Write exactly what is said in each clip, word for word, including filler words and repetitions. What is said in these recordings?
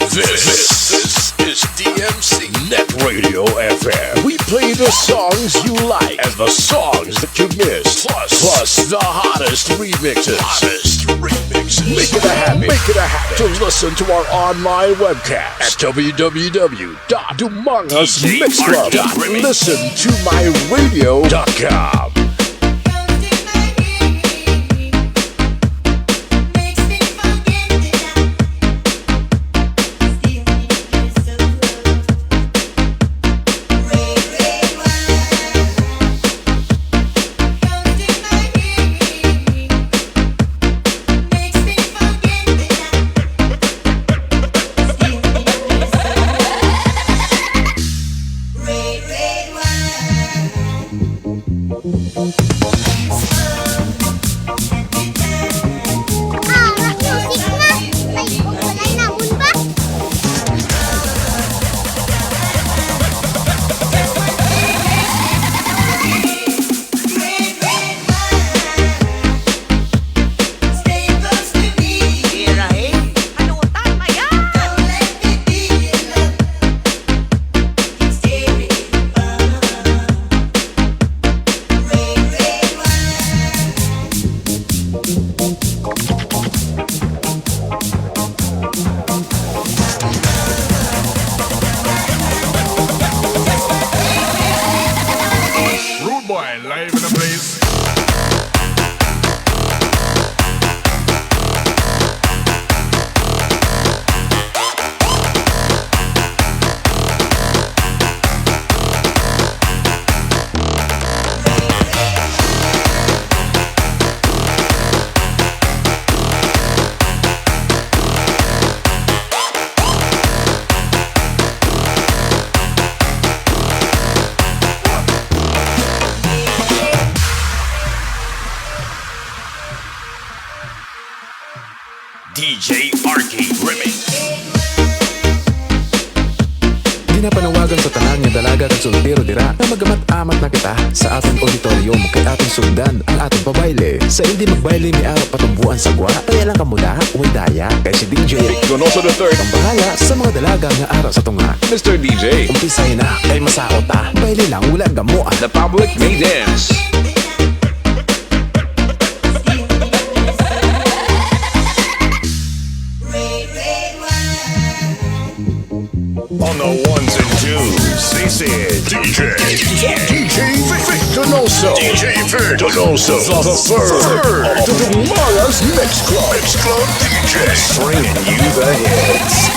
This, this is D M C Net Radio F M. We play the songs you like and the songs that you miss, plus, plus the hottest remixes. Hottest remixes. Make it a habit. Make it a habit to listen to our online webcast at W W W dot dumangas mix club dot listen to my radio dot com. Rude boy, live in the place. D J R K Remix. Ginapanawagan sa tanan nga dalaga kag soltero dira nga magamat-amat na kita sa aton auditorium kay aton sugdan ang aton pabayle. Sa hindi magbayle may ara patumboan sa gwa, kaya lang kamo da, way daya. Kay si D J Donoso the third ang bahala sa mga dalaga nga ara sa tunga. Mister D J, umpisahin na kay masahot ta. Bayle lang, wala gamo, ah. The public may dance. On the ones and twos, this is D J, D J Vic Donoso, D J Vic Donoso, the third of the Dumangas Mix Club, Mix Club D J, bringing you the hits.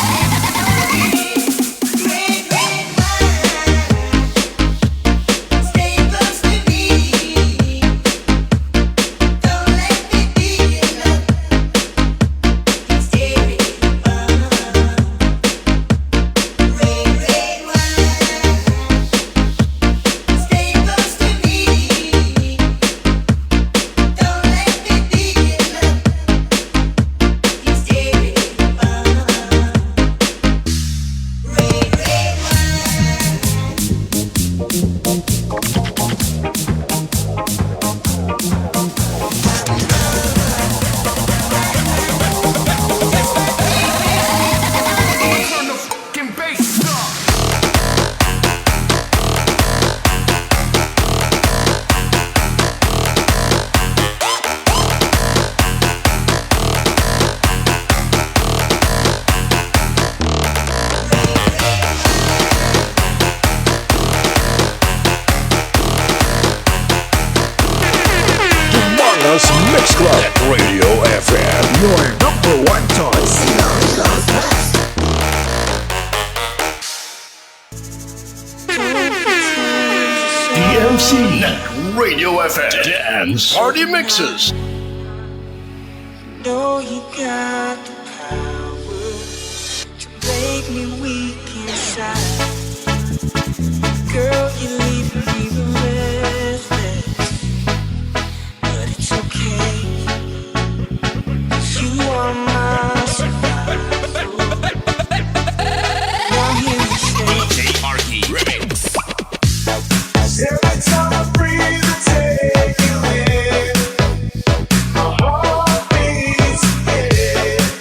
Dumangas Mix Club, Radio F M, your number one choice. D M C Net Radio F M Dance Party Mixes. Know you got the power to make me weak inside. Girl, you leave me breathless, but it's okay. 'Cause you are my survival. Now hear me say, D J R K Remix. Every time I breathe, I take you in. My heart beats, yeah.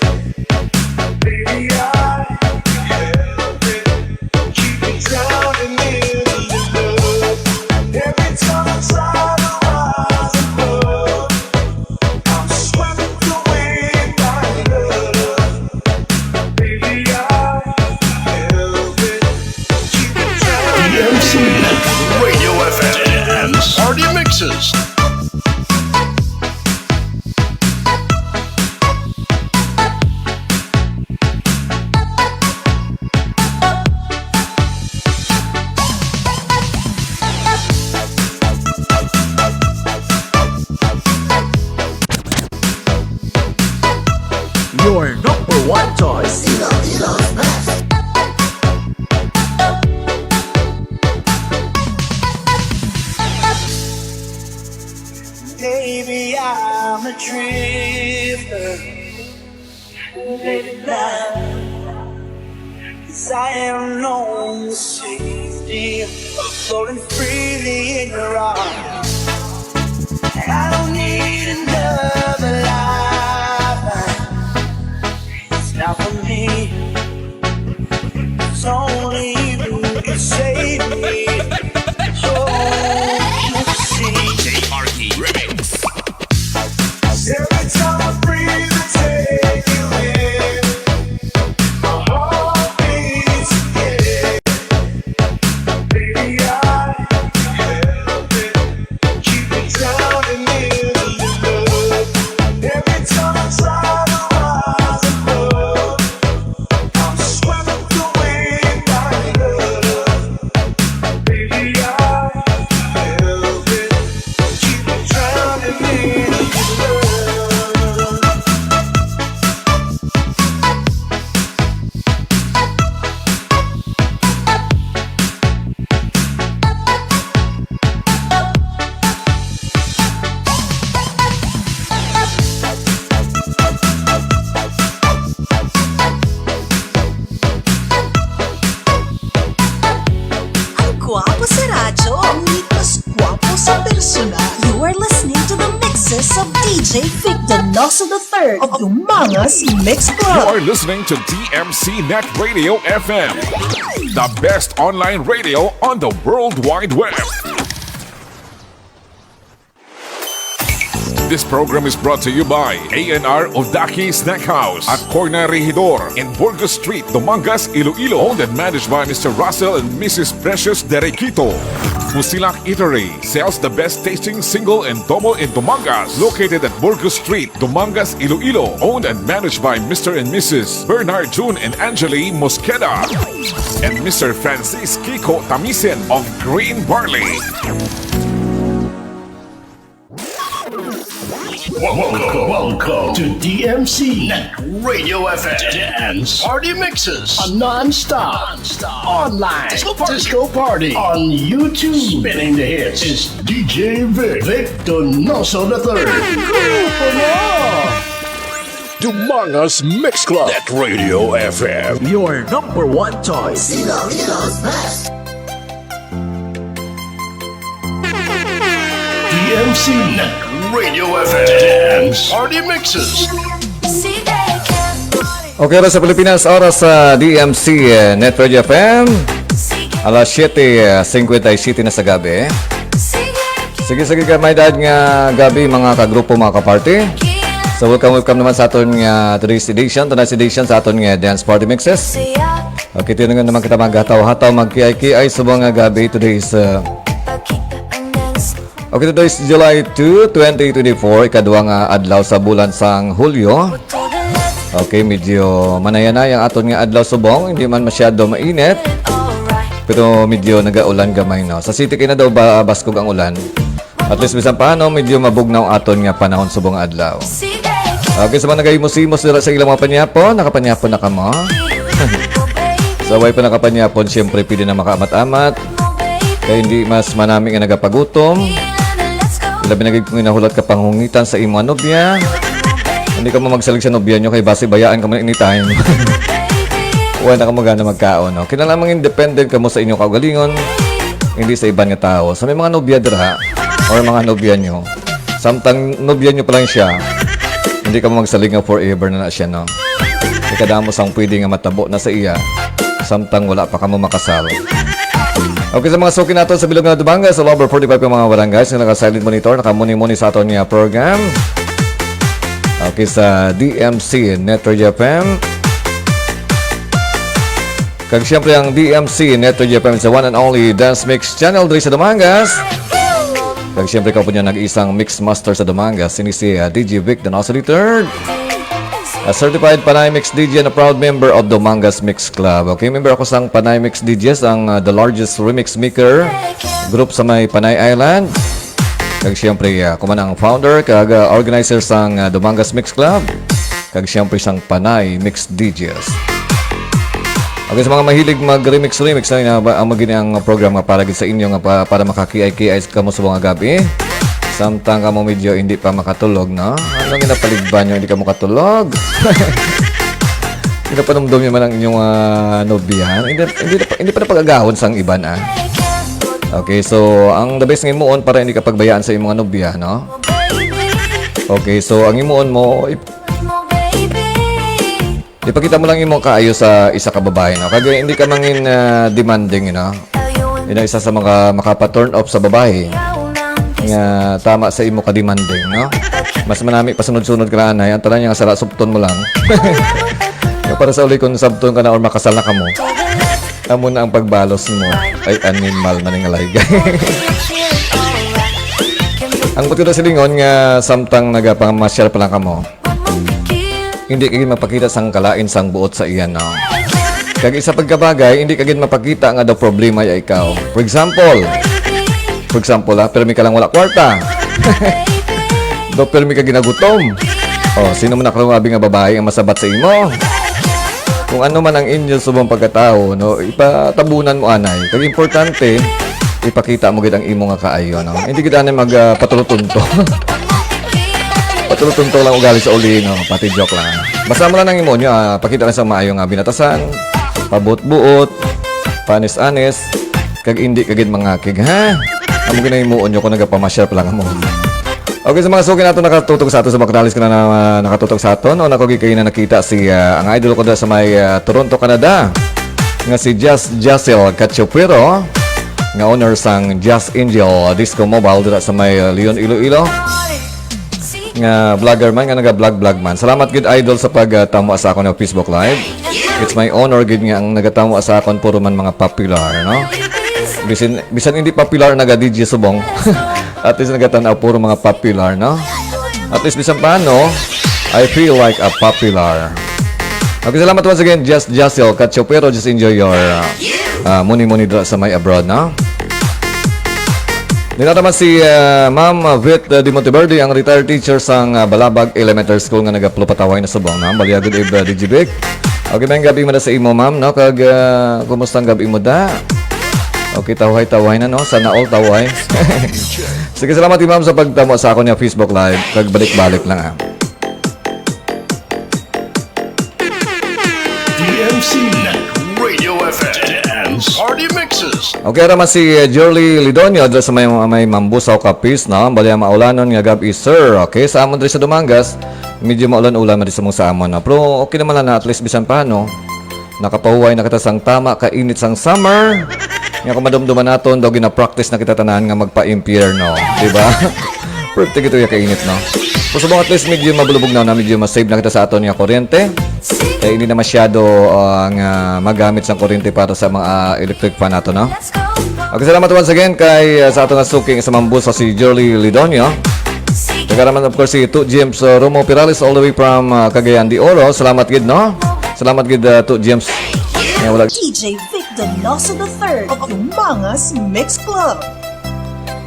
One choice. Iloilo's best. Maybe I'm a drifter, maybe not. 'Cause I am no safety, floating freely in your arms. I don't need another lifeline. It's not for me. It's only you can save me. Oh, you see. D J R T Remix. Every time I breathe, I take you in. My heart beats again. Baby, I can't help it. Keep me drowning in your love. Every time I try to rise above, I'm swept away by love. Baby, I can't help it. Keep me drowning in your love. Ang gwapo sa radyo, ang ngit mas gwapo sa personal. You are listening to the mixes of D J Vic Donoso the third of Dumangas Mix Club. You are listening to D M C Net Radio F M, the best online radio on the World Wide Web. This program is brought to you by A and R Odaki Snack House at Corner Regidor in Burgos Street, Dumangas, Iloilo. Owned and managed by Mister Russell and Missus Precious Derequito. Musilak Eatery sells the best tasting single and double in Dumangas. Located at Burgos Street, Dumangas, Iloilo. Owned and managed by Mister and Missus Bernard June and Angeli Mosqueda and Mister Francis Kiko Tamisen of Green Barley. Welcome, welcome to D M C Net Radio F M Dance Party Mixes, a non-stop, non-stop online disco party, disco party on YouTube. Spinning the hits is D J Vic, Vic Donoso the third. Grupo mo! Dumangas Mix Club. Net Radio F M, your number one choice. Iloilo's best. D M C Net Radio F M Dance Party Mixes. Okay, oras sa Pilipinas, oras sa D M C, eh, Net Radio F M. Alas siyete, eh, cincuenta y siete na sa gabi. Sige, sige, ka may dad nga gabi, mga kagrupo, mga kaparty. So, welcome, welcome naman sa aton nga today's edition, tonight's edition sa aton nga Dance Party Mixes. Okay, tino nga naman kita maghataw-hataw, magkiay-kiay subong nga gabi. Today is, uh, okay, today is July two, twenty twenty-four, ikadwa nga adlaw sa bulan sang Hulyo. Okay, medyo manaya-naya ang aton nga adlaw subong, hindi man masyado mainit. Pero medyo nagaulan gamay, no? Sa city kay na daw ba baskog ang ulan. At least, bisan pa, no, medyo mabugnaw aton nga panahon subong nga adlaw. Okay, sa mga nagahimos-himos dira sa ilang mga panyapon, nakapanyapon na kamo? Sa way pa nakapanyapon, siyempre, pwede na makaamat-amat. Kaya hindi mas manami nga nagapagutom. Labi na gid kung inahulat ka panghungitan sa imo nobya. Hindi ka mo magsalig sa nobya nyo kay basi bayaan ka mo anytime. Wala na ka mo gana magkaon, no? Kinahanglan maging independent ka mo sa inyong kaugalingon, hindi sa iban nga tao. Sa may mga nobya dira, or mga nobya nyo, samtang nobya nyo pa lang siya, hindi ka mo magsalig nga forever na na siya, no? Ikadamo sang pwede nga matabo na sa iya, samtang wala pa ka mo makasal. Okay, sa mga suki nato sa bilog nga Dumangas, sa Lover forty-five, ang mga barangay, sa naka-silent monitor, nakamuni-muni sa aton nga program. Okay, sa D M C Net Radio F M. Kag siyempre ang D M C Net Radio F M is the one and only Dance Mix Channel diri sa Dumangas. Kag siyempre, kaupod niya nag-isang mix master sa Dumangas, sini si, ah, D J Vic Donoso the third. A certified Panay Mix D J and a proud member of Dumangas Mix Club. Okay, member ako sang Panay Mix D Js, ang, ah, the largest remix maker group sa may Panay Island. Kag siyempre, ah, ako man ang founder kag, ah, organizer sang, ah, Dumangas Mix Club. kag siyempre sang Panay Mix D Js. Okay, sa mga mahilig mag-remix-remix, ay na ba, ang magini ang program nga para gid sa inyo nga pa, para makakiay-kiay kamo sa mga gabi. Samtang kamo medyo hindi pa makatulog, no? Ano nga napaligban nyo, hindi ka makatulog? Pinapanumdom nyo man ang inyong ah, nobya. Hindi, hindi, na, hindi pa napag-agahon sang iban, ah. Okay, so ang the best nga imuon para hindi ka pagbayaan sa imong nobya, no? Okay, so ang imuon mo, ip- ipakita mo lang imong kaayo sa isa ka babae, no? Kag hindi ka mangin ah, demanding, you know? Yun ang isa sa mga makapa-turn off sa babae nga tama sa imo ka-demanding, no? Mas manami pasunod-sunod ka na, anay. Ang tanan niya nga sala, supton mo lang. Nga para sa uli, kung sabton ka na or makasal na kamo, amo na ang pagbalos mo. Ay, animal man nga laygay. Ang buti na silingon nga samtang nagapamasyal pa lang kamo, hindi ka gid mapakita sang kalain sang buot sa iya, no? Kag isa pagkabagay, hindi ka gid mapakita nga daw problema ya ikaw. For example, for example, ah, permi ka lang wala kwarta. Daw permi ka ginagutom. Oh, sino man ako abi nga babae ang masabat sa imo? Kung ano man ang inyo subong pagkatao, no, ipatabunan mo anay. Kag importante, ipakita mo gid ang imo nga kaayo, no? Hindi gid anay mag ah, patulotunto. Patulotunto lang ugali sa uli, no? Pati joke lang. Basta mo lang ang imo nyo, ah, pakita lang sa maayo nga binatasan, pabuot-buot, panis-anis, kag hindi ka gid mangakig, ha? Amo ginahimuon nyo kung nagapamasyal pa lang mo. Okay, sa mga suki nato nakatutok sa ato sa Bacnalis ka na, na nakatutok sa ato, no? Nako gid kayo na nakita si ah, ang idol ko da sa may ah, Toronto, Canada, nga si Jazz Jazzel Cachupuero, nga owner sang Jazz Angel Disco Mobile dira sa may ah, Leon, Iloilo, nga vlogger man, nga naga-vlog-vlog man. Salamat gid, idol, sa pagtamo sa akon nga Facebook Live. It's my honor gid nga ang nagatamo sa akon puro man mga popular, no? Bisan, bisan hindi popular, naga-D J subong. At least nagatan-aw puro mga popular, no? At least bisan paano, I feel like a popular. Okay, salamat once again, Just Jasil Cacho, pero just enjoy your uh, uh, muni-muni dra sa may abroad, no? Dinata man si uh, Ma'am Vit uh, Di Monteverde, ang retired teacher sang uh, Balabag Elementary School nga nagapulupataway na subong na. Balyagod Ib uh, Digibic. Okay, may gabi mo na sa imo, ma'am, no? Kag uh, kumusta ang gabi mo da? Okay, tawhay-tawhay na, no? Sana all tawhay. Sige, salamat, ma'am, sa pagtamo sa akon nga Facebook Live. Kag balik-balik lang, ah. D M C Network Radio F M Dance Party Mixes. Okay, ara man si uh, Jurly Lidonio dra sa may, may Mambusaw Capiz, no? Bali ang maulanon nga gab-i, sir. Okay, sa amon diri sa Dumangas, medyo maulan-ulan man diri sa mong sa amon, no? Pero okay naman lang na at least bisan pa, no? Nakapahuway na kita sang tama ka init sang summer. Nga kung madumduman naton, daw gina-practice na kita tanan nga magpa-impyerno, di ba? Pero tigito ya kainit, no? Pero subong at least medyo mabulubog na, na medyo ma-save na kita sa aton nga kuryente. Kaya hindi na masyado uh, nga magamit sang kuryente para sa mga uh, electric fan nato, no? Okay, salamat once again kay uh, sa ato nga suking sa Mambusa si Jurly Lidonio. Kagaraman, of course, si Tu James uh, Romo Perales all the way from uh, Cagayan de Oro. Salamat gid, no? Salamat gid, uh, Tu James. Nga wala D J Vic Donoso the third of Umbangas Mix Club.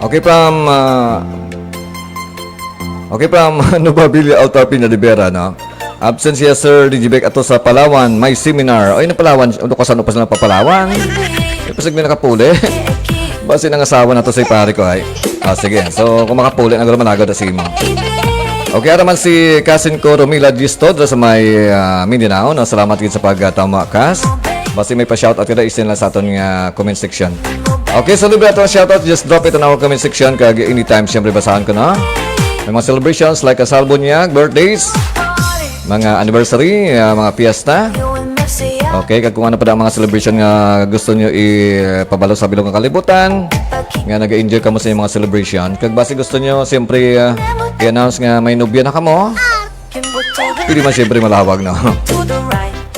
Okay, from uh, Okay, from Nobabilia Altar Pina de Vera, no? Absent siya, Sir D J Beck, ato sa Palawan, may seminar. Ay, na Palawan, ano ka, saan pa sila papalawan? Ay, pasig may nakapuli. Basi nang asawa na to si pare ko, ay. Ah, sige. So, kung makapuli, nagro managod na si mo. Okay, ara man si cousin ko, Romila Gisto, dra sa may ah, Mindanao, no? Salamat gid sa pagtama, kas. Basi may pa-shoutout ka na, isin lang sa aton nga comment section. Okay, so libre ato ang shoutout. Just drop it on our comment section. Kag anytime, siyempre, basahan ko na. May mga celebrations like kasal, bunyag, birthdays, mga anniversary, ah, mga fiesta. Okay, kag kung ano pa ang mga celebration nga gusto nyo ipabalo sa bilog nga kalibutan, nga nag-enjoy kamo sa inyong mga celebration. Kag basi gusto nyo, siyempre, ah, i-announce nga may nobya na kamo, pwede man siyempre malawag, no?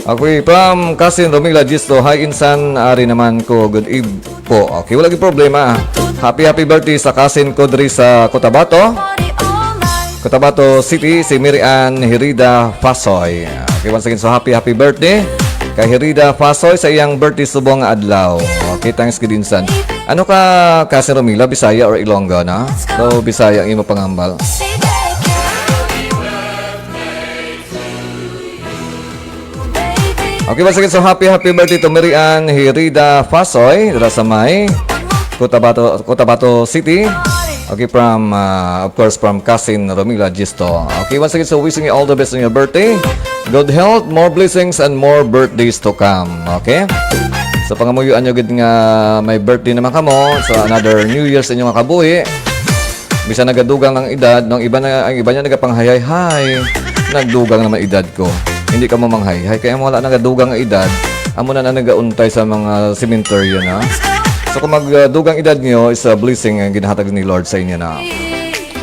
Okay, from Cousin Romila Gisto, hi insan, ari naman ko, good eve po. Okay, wala gyud problema. Happy, happy birthday sa cousin ko diri sa Cotabato. Cotabato City, si Mary Ann Herida Fasoy. Okay, once again, so happy, happy birthday kay Herida Fasoy sa iyang birthday subong nga adlaw. Okay, thanks gid insan. Ano ka, cousin Romila, Bisaya or Ilonggo, na? So, Bisaya ang imo pangambal. Okay, once again, so happy, happy birthday to Mary Ann Hirida Fasoy, dira sa may Cotabato, Cotabato City. Okay, from, ah, of course, from cousin Romila Gisto. Okay, once again, so wishing you all the best on your birthday. Good health, more blessings, and more birthdays to come. Okay? So, pangamuyoan nyo gid nga may birthday naman kamo. So, another New Year sa inyo nga kabuhi. Bisan nagadugang ang edad, nung iba na, ang iba niya nagapang-hi-hi-hi, nagdugang naman edad ko. Hindi ka mo mang-hi-hi, kaya wala nagadugang ang edad, amo na na nagauntay sa mga sementeryo na. So kung magdugang edad niyo, is a blessing ang ginahatag ni Lord sa inyo na.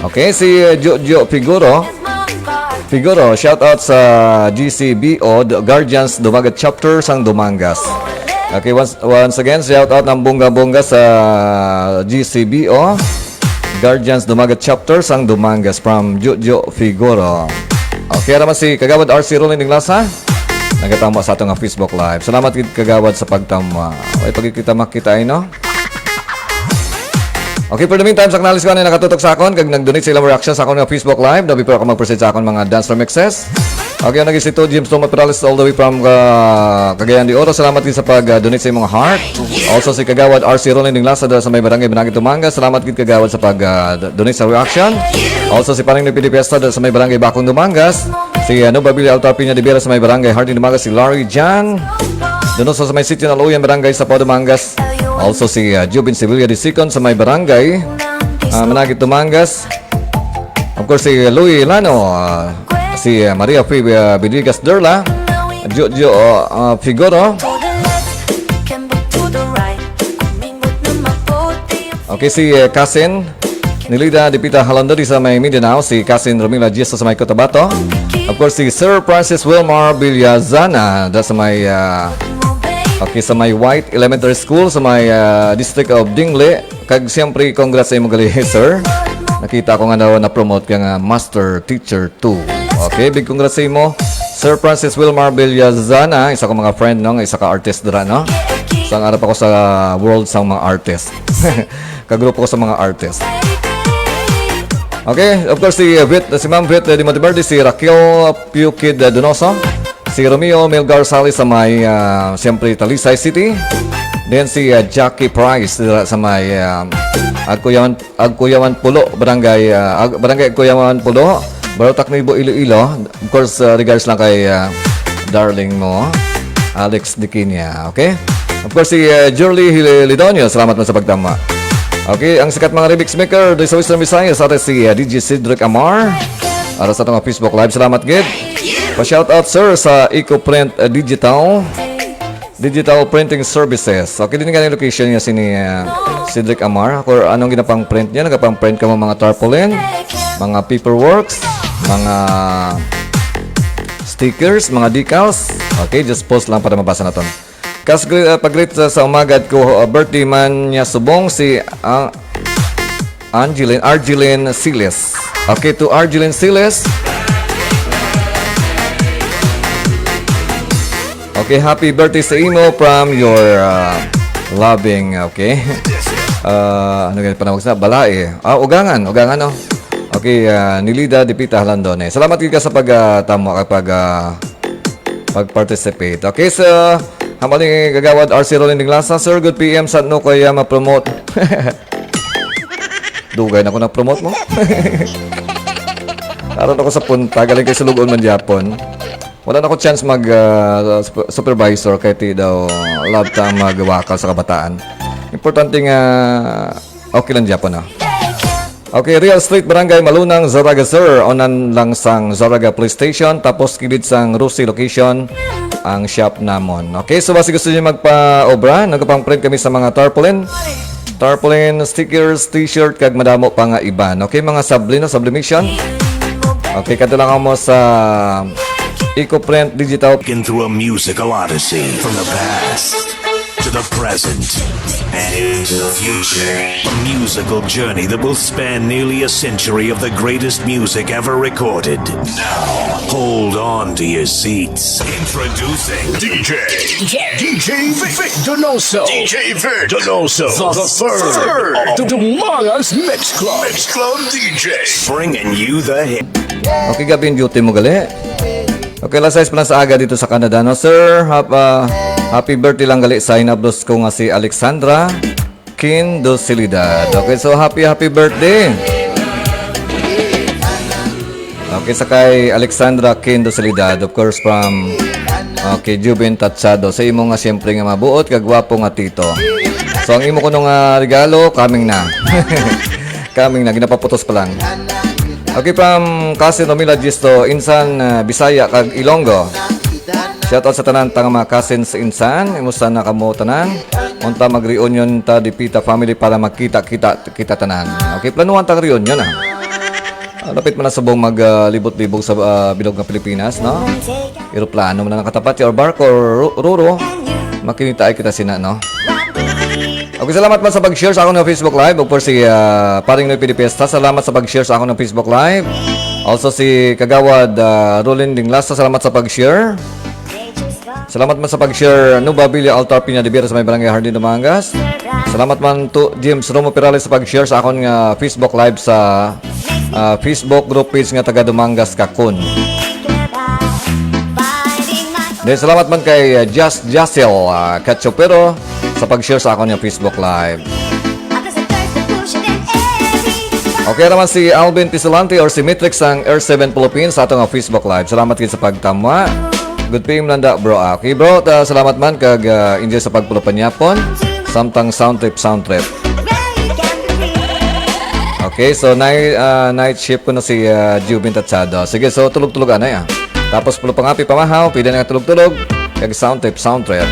Okay, si uh, Jojo Figuro. Figuro, shout out sa G C B O, the Guardians Dumagat Chapter sang Dumangas. Okay, once, once again, shout out ng bongga-bongga sa G C B O. Guardians Dumagat Chapter sang Dumangas from Jojo Figuro. Okay, ara man si Kagawad R C Rolling Dinglasa. Nagatama sa ato nga Facebook Live. Salamat gid, Kagawad, sa pagtama. Ay, pagkikita makita ay, no? Okay, for the meantime, sa kanalis ko na nakatutok sa akon, kag nag-donate sa ilang reaction sa akon nga Facebook Live, daw before ako mag-proceed sa akon mga dance remixes. Okay, ang nag-isito, James Toma Perales, all the way from uh, Cagayan de Oro. Salamat din sa pag-donate sa imong heart. Also, si Kagawad R C Rolling Dinglasa, dala sa may barangay Binagit, Dumangas. Salamat gid, Kagawad, sa pag-donate sa reaction. Also, si Paring Nipidi Fiesta, dala sa may barangay Bakong, Dumangas. Si ano, Babilia Altar Piña de Vera sa may barangay Harding, Dumangas. Si Larry Jan Donoso sa may Sitio Naluyan, barangay Sapaw, Dumangas. Also, si uh, Jubin Sevilla de Second sa may barangay uh, Managit, Dumangas. Of course, si Louie Lano, ah, si ah, Maria Phoebe ah, Villegas Derla, Jojo ah, Figuro. Okay, si eh, Kasin Nilida Dipita Halando di sa may Mindanao, si Kasin Romila Giesta sa may Cotabato. Of course, si Sir Francis Wilmar Villazana da sa may ah, okay, sa may White Elementary School sa may ah, District of Dingle. Kag siyempre, congrats sa imo gali, sir. Nakita ko nga daw na-promote ka nga Master Teacher two. Okay, big congrats sa imo. Sir Francis Wilmar Villazana, isa ko mga friend, no? Isa ka artist dira, no? Sang arap ako sa world sang mga artist. Kagrupo ko sa mga artist. Okay, of course, si Vit, si Ma'am Vit, eh, Di Monteverde, si Raquel Piukid, eh, Donoso. Si Romeo Melgar Sali sa may, ah, siyempre, Talisay City. Then si ah, Jackie Price dira sa may ah, Agkuyawan, Agkuyawan Pulo, Barangay, ah, Ag- Barangay Agkuyawan Pulo, Barotac Nuevo, Iloilo. Of course, ah, regards lang kay ah, darling mo, Alex Diquinia. Okay? Of course, si ah, Jurly Hil- Lidonio, salamat mo sa pagtama. Okay, ang sikat mga remix maker dito sa Western Visayas, ate si ah, D J Cedric Amar. Ara sa atong Facebook Live, salamat gid. Pa-shout out, sir, sa EcoPrint uh, Digital Digital Printing Services. Okay, din gani location niya sini uh, Cedric Amar. Or anong ginapang print niya? Nagapang print ka mo mga tarpaulin, mga paperworks, mga stickers, mga decals. Okay, just post lang para mabasa naton. Kas gre- uh, pag-greet sa, sa umagad ko, uh, birthday man niya subong si uh, Angeline, Argeline Siles. Okay, to Argeline Siles. Okay, happy birthday sa imo from your uh, loving, okay? Uh, ano ganyan panawag sa? Balae. Ah, ugangan, ugangan, no? Okay, uh, Nilida Dipita Halandone. Salamat gid ka sa pag uh, tamo, pag uh, pag-participate. Okay, so, hambal ni Kagawad R C Rolling Dinglasa, sir, good P M sa no kaya ma-promote. Dugay na ko na-promote mo. Karon ako sa punta, galing kay Sulugon man Japon. Wala na ko chance mag ah, sup- supervisor kay ti daw love ta magwakal sa kabataan. Importante nga okay lang Japon ah. Okay, Real Street, Barangay Malunang, Zarraga, sir. Unan lang sang Zarraga Police Station, tapos kilid sang Rosie location ang shop namon. Okay, so basi gusto niyo magpa-obra, nagpang-print kami sa mga tarpaulin. Tarpaulin, stickers, t-shirt, kag madamo pa nga iban. Okay, mga subli, no? Sublimation. Okay, kadto lang mo sa EcoPrint Digital. Taken through a musical odyssey from the past to the present and into the future. A musical journey that will span nearly a century of the greatest music ever recorded. Now, hold on to your seats. Introducing D J, D J Vic Donoso, D J Vic Donoso, the third, the Dumangas Mix Club, Mix Club D J, bringing you the hit. Okay, gabi yung duty mo, gali. Okay, alas sais pa lang sa aga dito sa Canada, no, sir? Hap-, ah, happy birthday lang gali sa hinablos ko nga si Alexandra Kindosilidad. Okay, so happy, happy birthday. Okay, sa kay Alexandra Kindosilidad, of course, from, okay, Jubin Tachado. Sa imo nga siyempre nga mabuot, kag gwapo nga tito. So, ang imo kuno nga regalo, coming na. Coming na, ginapaputos pa lang. Okay, from Cousin Romila Gisto, Insan, ah, Bisaya, kag Ilonggo. Shout out sa tanan tang mga cousins, Insan. Imusta na kamo tanan? Unta mag-reunion ta, Dipita family, para magkita-kita kita tanan. Okay, planuhan ta reunion, ah. Ah, lapit man na subong mag, ah, libot-libog sa, ah, bilog nga Pilipinas, no? Eroplano man na nakatapat, or barko, or ru-, ruro. Makinitaay kita sina, no? Okay, salamat man sa pag-share sa akong Facebook Live. Of course, si, ah, Paring Noy Pidipesta, salamat sa pag-share sa akong Facebook Live. Also, si Kagawad, ah, Rolin Dinglasa, salamat sa pag-share. Salamat man sa pag-share, Nuba Villa Altar Piña de Vera sa may Barangay Hardin, Dumangas. Salamat man to James Romo Perales sa pag-share sa akon nga Facebook Live sa, ah, Facebook group page nga taga Dumangas, Kakun. Then, salamat man kay, ah, Jas-, Jasel, ah, Cachopero sa pag-share sa akon nga Facebook Live. Okay naman si Alvin Pisolante or si Matrix sang R seven Philippines sa ato nga Facebook Live. Salamat gid sa pagtamwa. Good P M lang da, bro. Ah, okay, bro. Ta, salamat man kag, ah, enjoy sa pagpulupanyapon. Samtang sound trip, sound trip. Okay, so night, ah, night shift ko na si, ah, Jubin Tachado. Sige, so tulog-tulog anay, ah. Tapos pulo pangapi pamahaw, pwede na tulog-tulog. Kag sound trip, sound trip.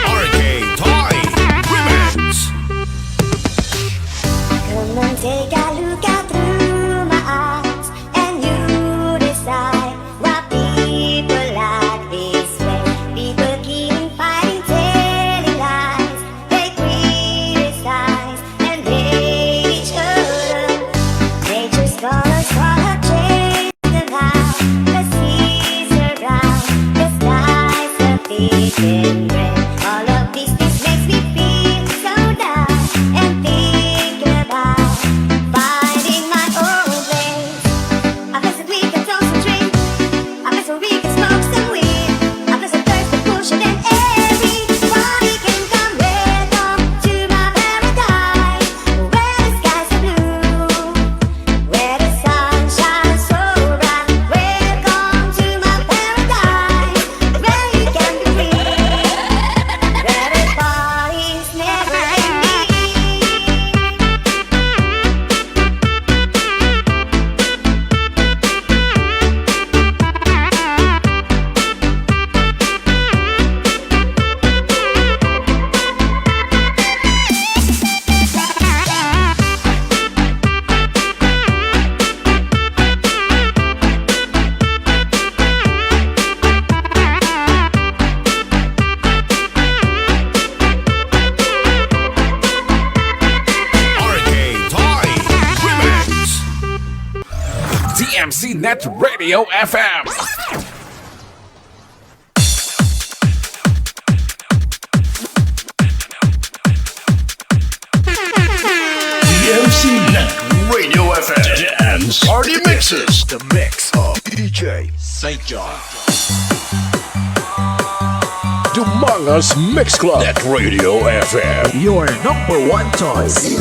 R K Toy Remix. Come and take a look out through my eyes, and you decide why people like this place. People keep fighting, telling lies. They criticize and hate each other. Nature's colors all have changed, and how the seas are brown, the skies are thick and gray. All of these things makes me feel so down and think about finding my own place. A place that we can toast and drink. A place where we can smoke some weed. A place that thirst to push it and everybody can come. Welcome to my paradise, where the skies are blue, where the sun shines so bright. Welcome to my paradise, where you can be free, where the party's never ending. R K Toy Remix. D M C Net Radio F M. D M C Net Radio F M. Dance Party Mixes. The mix of D J Saint John. Dumangas Mix Club. Net Radio F M. Your number one choice.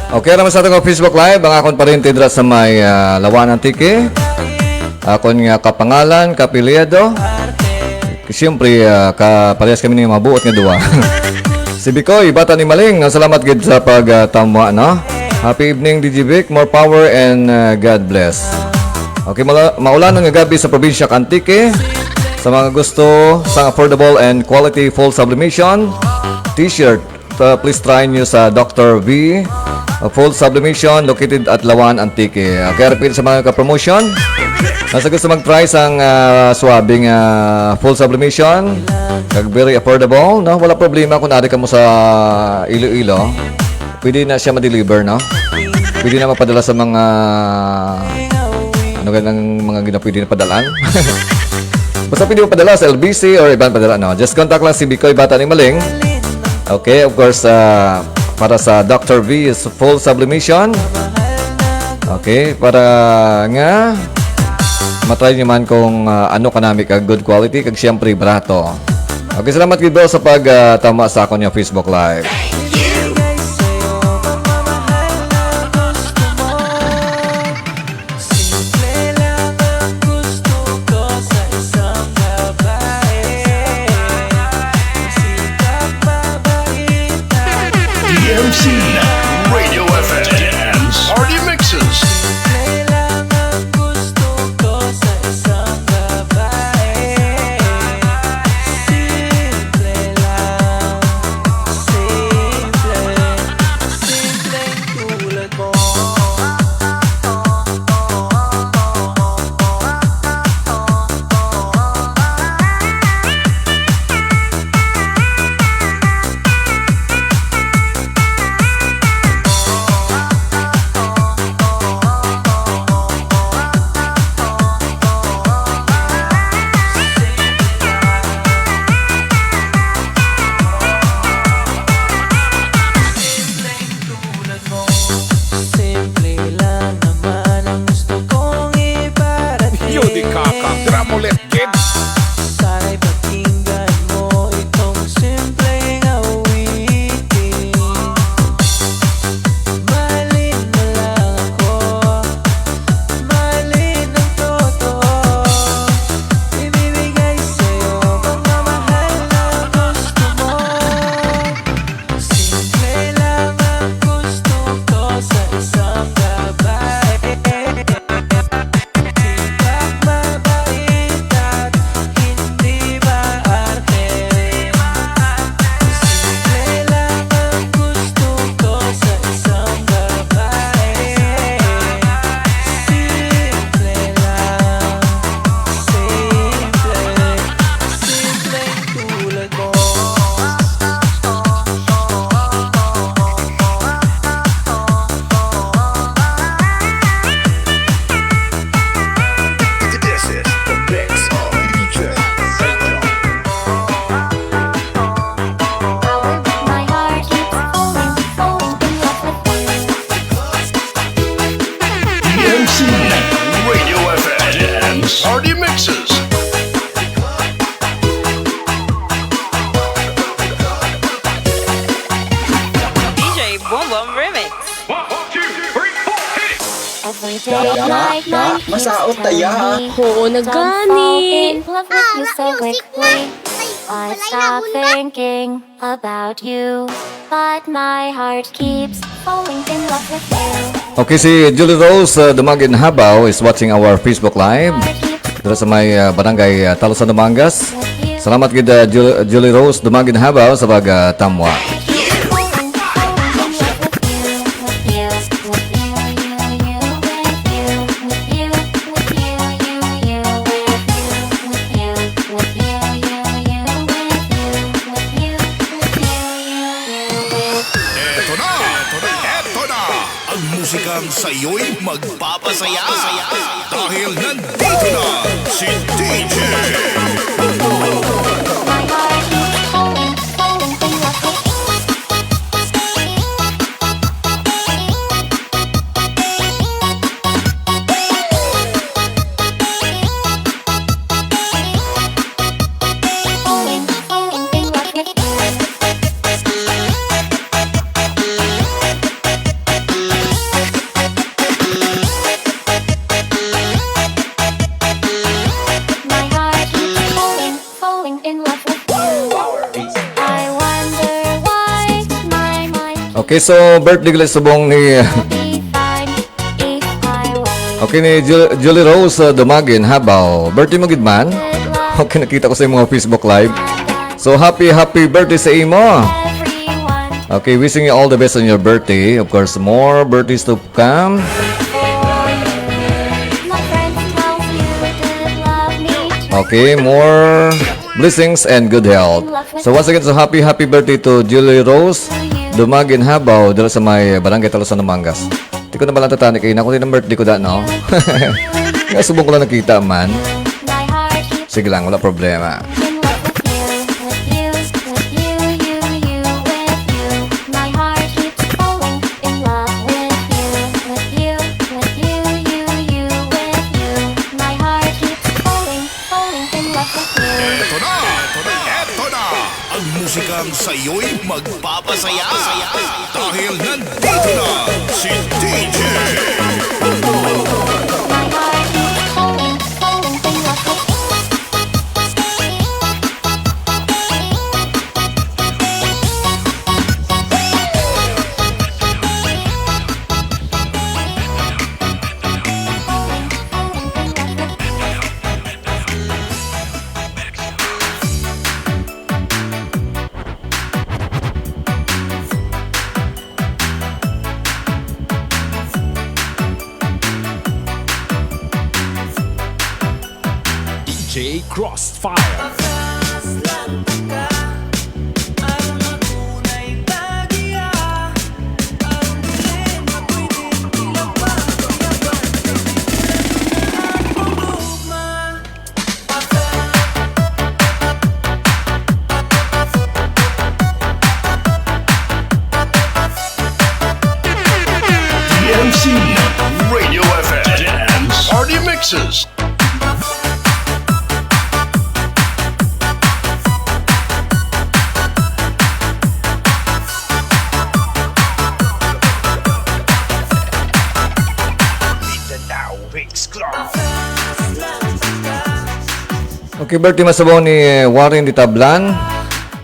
Okay naman sa atong Facebook Live, ang akon parinti dira sa may, ah, Lawan, Antique. Akon nga kapangalan, kapilyedo. Siyempre, ah, ka, parehas kami ni mabuot nga duwa. Si Bikoy, bata ni Maling, ah, salamat gid sa pag, ah, tamwa, no? Happy evening, D J Vic. More power and, ah, God bless. Okay, mala-, maulan nga gabi sa probinsya Antique. Sa mga gusto sang affordable and quality full sublimation, t-shirt, uh, please try nyo sa Doctor V. A full sublimation located at Lawan, Antique. Okay, repeat sa mga ka-promotion. Nasa gusto mag-try sang ah, suabe nga full sublimation, kag very affordable, no? Wala problema kung ari ka mo sa Iloilo. Pwede na siya ma-deliver, no? Pwede na mapadala sa mga, ano ka ng mga gina-, pwede na padalaan? Basta pwede mo padala sa L B C or iban padala, no? Just contact lang si Bikoy Bata ni Maling. Okay, of course, ah, para sa Doctor V is full sublimation. Okay, para nga matry nyo man kung ah, ano kanami ka good quality, kag siyempre barato. Okay, salamat gid, bro, sa pag ah, tama sa akon nga Facebook Live. Simple lang ang gusto ko sa isang babae. Sikat, mabait, at D M C Radio F M Dance Party Mixes. Simple lang ang gusto ko sa isang babae. Simple lang, simple, simpleng tulad mo. Simple lang naman ang gusto kong iparating. Yo di kaka, drama ulit, kid. Sana'y pakinggan mo itong simpleng awitin. Mahalin mo lang ako, mahalin ang totoo. Ibibigay sa'yo pagmamahal na gusto mo. Simple lang ang gusto ko sa isang babae. Sikat, mabait at hindi maarte. Simple lang ang gusto ko sa isang babae. Simple lang, simple, simpleng tulad mo. This is the mix of D J Satan. My heart keeps falling, falling in love with you. D M C Radio F M Dance Party Mixes. D J Boom Boom Remix. Every day night, night keeps telling me, "Don't fall in love with you so quickly." I stop thinking about you, but my heart keeps falling in love with you. Okay, si Julie Rose uh, Dumagin Habao is watching our Facebook Live. Dito sa may uh, barangay uh, Talusan, Dumangas. Salamat gid uh, Ju- Julie Rose Dumagin Habao sa pag uh, tamwa. Eto na, eto na, eto na ang musikang sa'yo'y magpapasaya. Dahil nandito na si D J. My heart keeps falling, falling in love with you. I wonder why my mind Okay, so birthday gali subong ni be fine if I wait. Okay, ni Ju- Julie Rose uh, Dumagin Habao. Birthday mo gid man? Okay, nakita ko sa imong Facebook Live. So happy, happy birthday sa imo. Everyone Okay, wishing you all the best on your birthday. Of course, more birthdays to come. My friends tells you to love me too. Okay, more blessings and good health. So once again, so happy, happy birthday to Julie Rose Dumagin Habaw dira sa may Barangay Talusan, Dumangas. Di ko na pala tatani kay nako din ang birthday ko da, no? Nga subong ko lang nakita man. My heart keeps Sige lang, wala problema. in love with you, with you, with you, you, you, with you. My heart keeps falling in love with you, with you, with you, you, you, with you. My heart keeps falling, falling in love with you. Eto na, eto na, eto na ang musikang sa'yo'y magpapasaya. Dahil nandito na si D J Bobo. My heart keeps falling, falling in love with you. D J Crossfire. D M C Radio F M Dance Party Mixes. Okay, birthday man subong ni Warren Ditablan.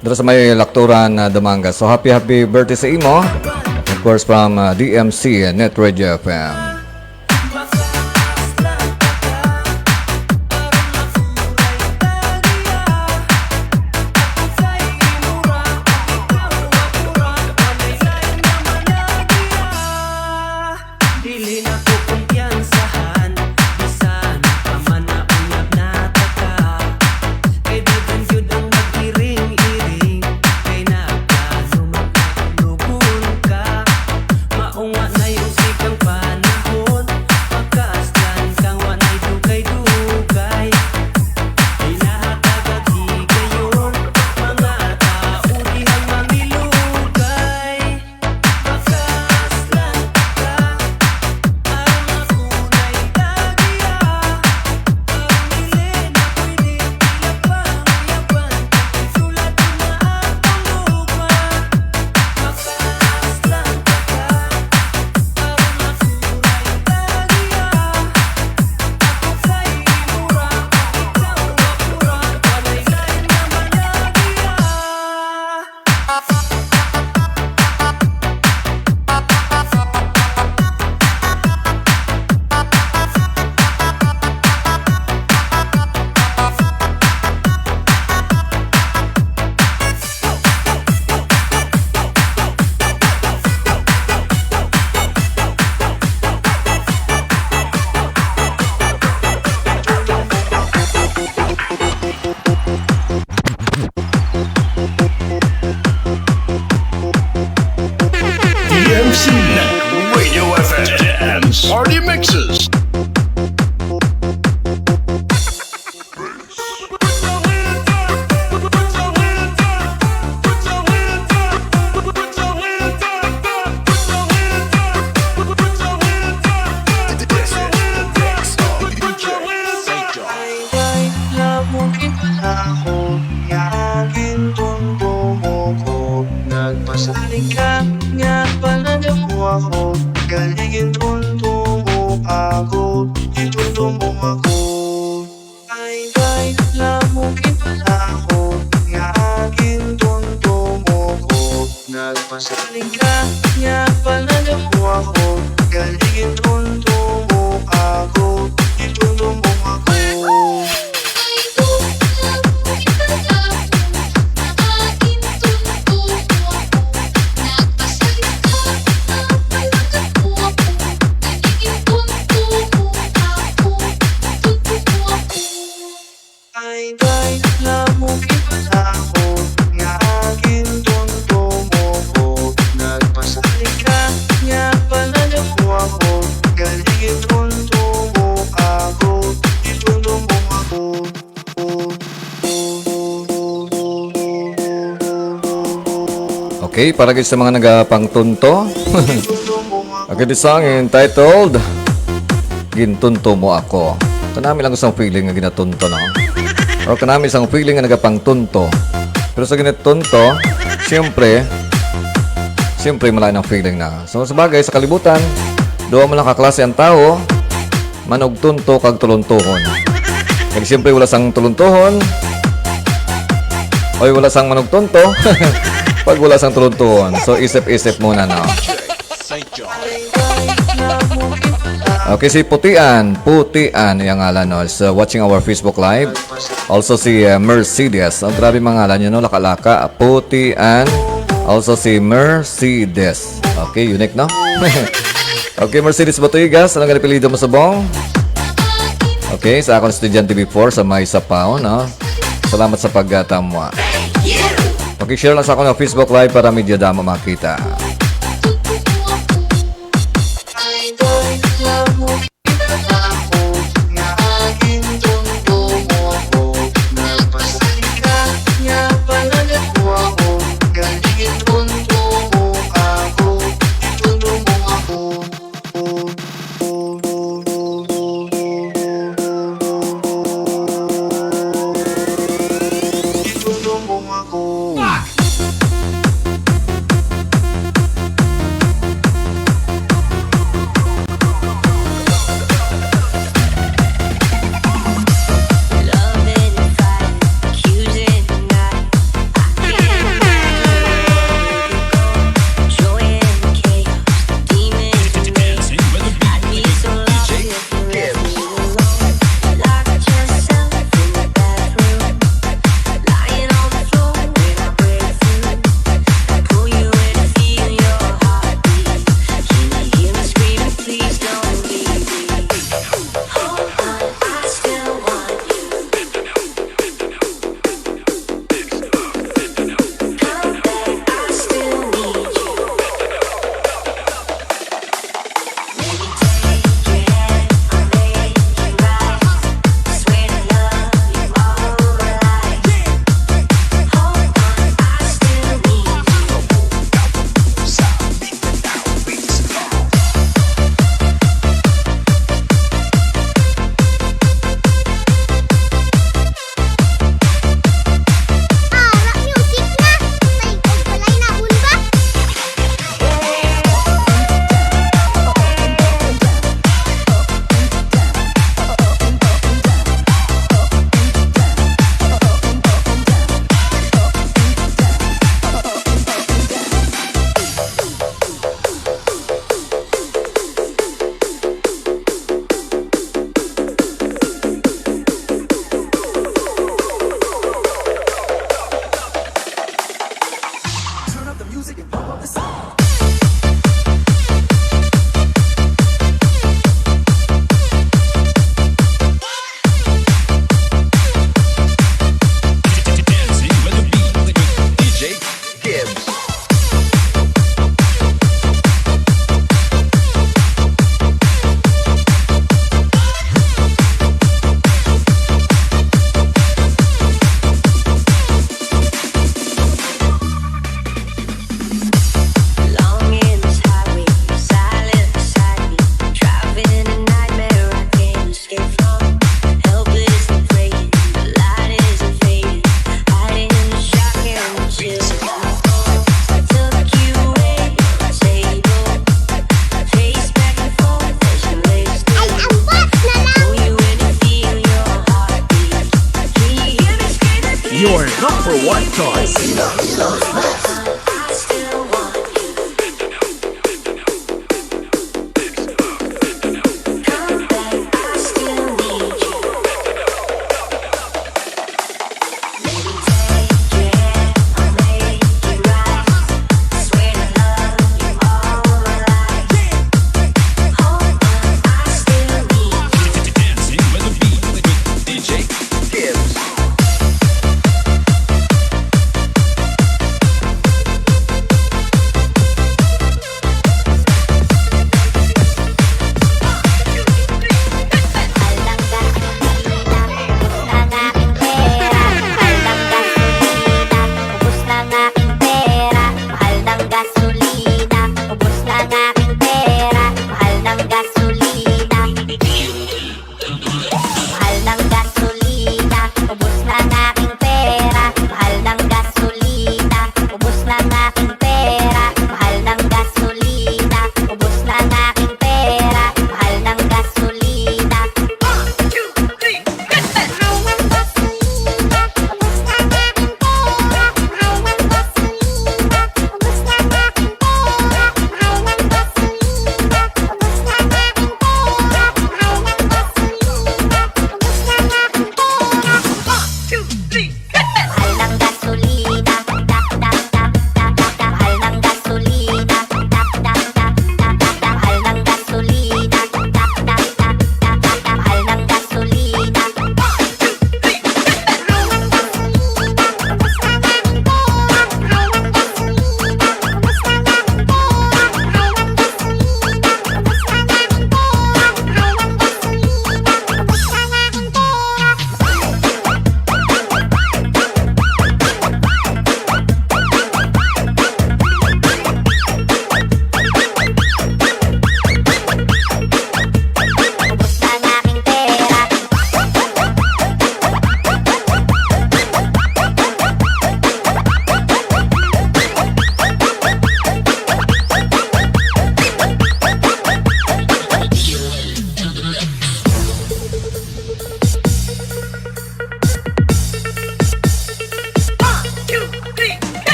Dira sa may Lakturan, ah, Dumangas. So, happy, happy birthday sa imo. Of course, from, ah, D M C Net Radio F M. Dili na ko kumpiyansahan, bisan pa man nauyab na ta ka. Kay daghan gyud ang mag-iring-iring, kay nagkanuman ka, lugon ka. Maong wa na'y usik ang panahon, pakaslan kang wa na'y dugay-dugay. Pinahatag ang higayon, mga tao dihang mangilugay. D M C Net Radio F M Dance Party Mixes. Ay, ay, lamukit ako, yakin tuntumoko. Nagpasalig ka, nga panagamo ako, galigin tuntumo ako, ituntumo ako. Ay, ay, lamukit ako, yakin tuntumoko. Nagpasalig ka, nga panagamo ako, galigin tuntumo ako, ituntumo ako. Tay, lamok ipasabot nga akin tunto mo ko. Nagpasali ka nga pananap mo ako. Galing itunto mo ako. Itunto mo ako. Okay, para gid sa mga nagapangtunto. Okay, this song entitled Gintunto Mo Ako. Kanami lang sang feeling nga ginatunto, no? Or kanami sang feeling nga nagapangtunto. Pero sa ginatunto, siyempre, siyempre, malain ang feeling na. So, sa bagay, sa kalibutan, duha man lang kaklase ang tawo, manugtunto kag tuluntohon. Kag siyempre, wala sang tuluntohon, oy, wala sang manugtunto, pag wala sang tuluntohon. So, isip-isip muna, no? Okay, si Putian. Putian, yung ngalan, no? So, watching our Facebook Live. Also, si uh, Mercedes. Ang grabe mga ngalan yun, no? Laka-laka. Putian. Also, si Mercedes. Okay, unique, no? Okay, Mercedes Batuigas, anong apelyido mo subong? Okay, sa akon estudyante before sa may Sapaw, no? Salamat sa pagtamwa. Okay, share lang sa akon ang Facebook Live para medyo damo makita.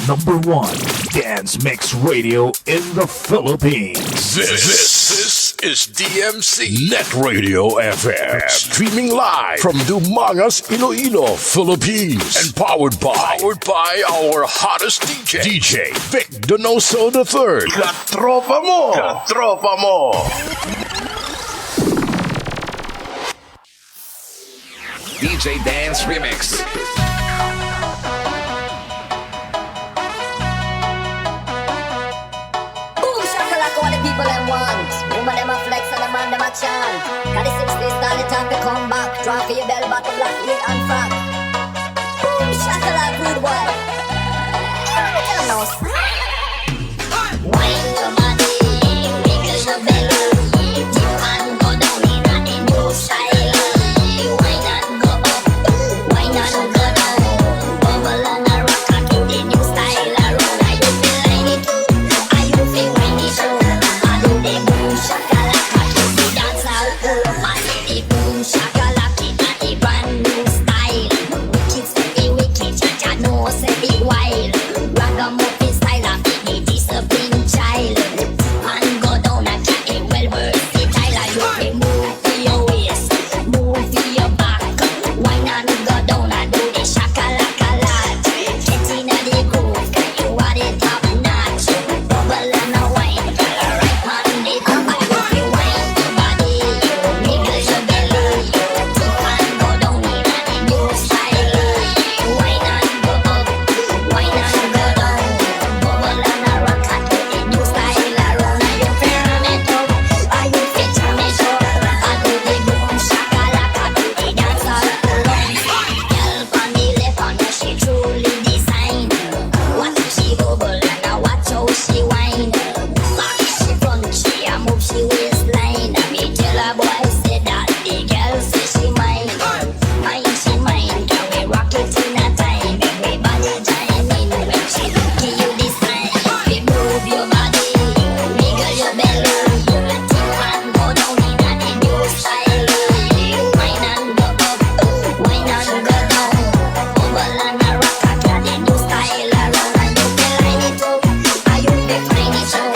Number one dance mix radio in the Philippines. This, this is D M C Net Radio F M. Streaming live from Dumangas, Iloilo, Philippines. And powered by, powered by our hottest D J, D J Vic Donoso the third. Katropa mo! Katropa mo! D J Dance Remix. Boom shakalaka, what the people dem want. Woman dem a flex and a man dem a chant. Got the sixties style, it's time to come back. Draw for your bell bottom, black, red and fat. Boom shakalaka, rude boy. Everybody know. Wine your body, wiggle your belly, dip and go down in a new style. Wine and go up, wine and go down, bubble and a rock like in the new style. Around a you feel like it, a you feel wine it show. I do the boom shakalaka, the dance all full of party. The boom shakalaka, the brand new style. Wicked, stay wicked, cha cha, no, say it wild. Ragamuffin style, a fit the discipline child. And go down and cat it well versatile. And you can move to your waist, move to your back. Wine and go down and do the shakalaka. Get inna the groove, 'cause you are the top notch. Bubble and a wine, girl, right on the top. You wine your body, wiggle your belly, tip and go down inna the new style. Wine and go up, wine and go down. Bubble and a rock and do the new style. Around a you feel me too, a you feel me too. I do the boom shakalaka, do the dance all alone. Girl pon the left and she truly design. Watch she bubble and a watch how she wine. Back she front, she a move she waistline. And me tell a boy say that the girl say she mine. Mine she mine, can we rock it in a time? Everybody join in when she give you this sign. You move your body, wiggle your belly. Tip and go down in a new style. Wine and go up, wine and go down. Bubble and a rock, a clad in new style. Around a you feel like it too, a you feel find it too.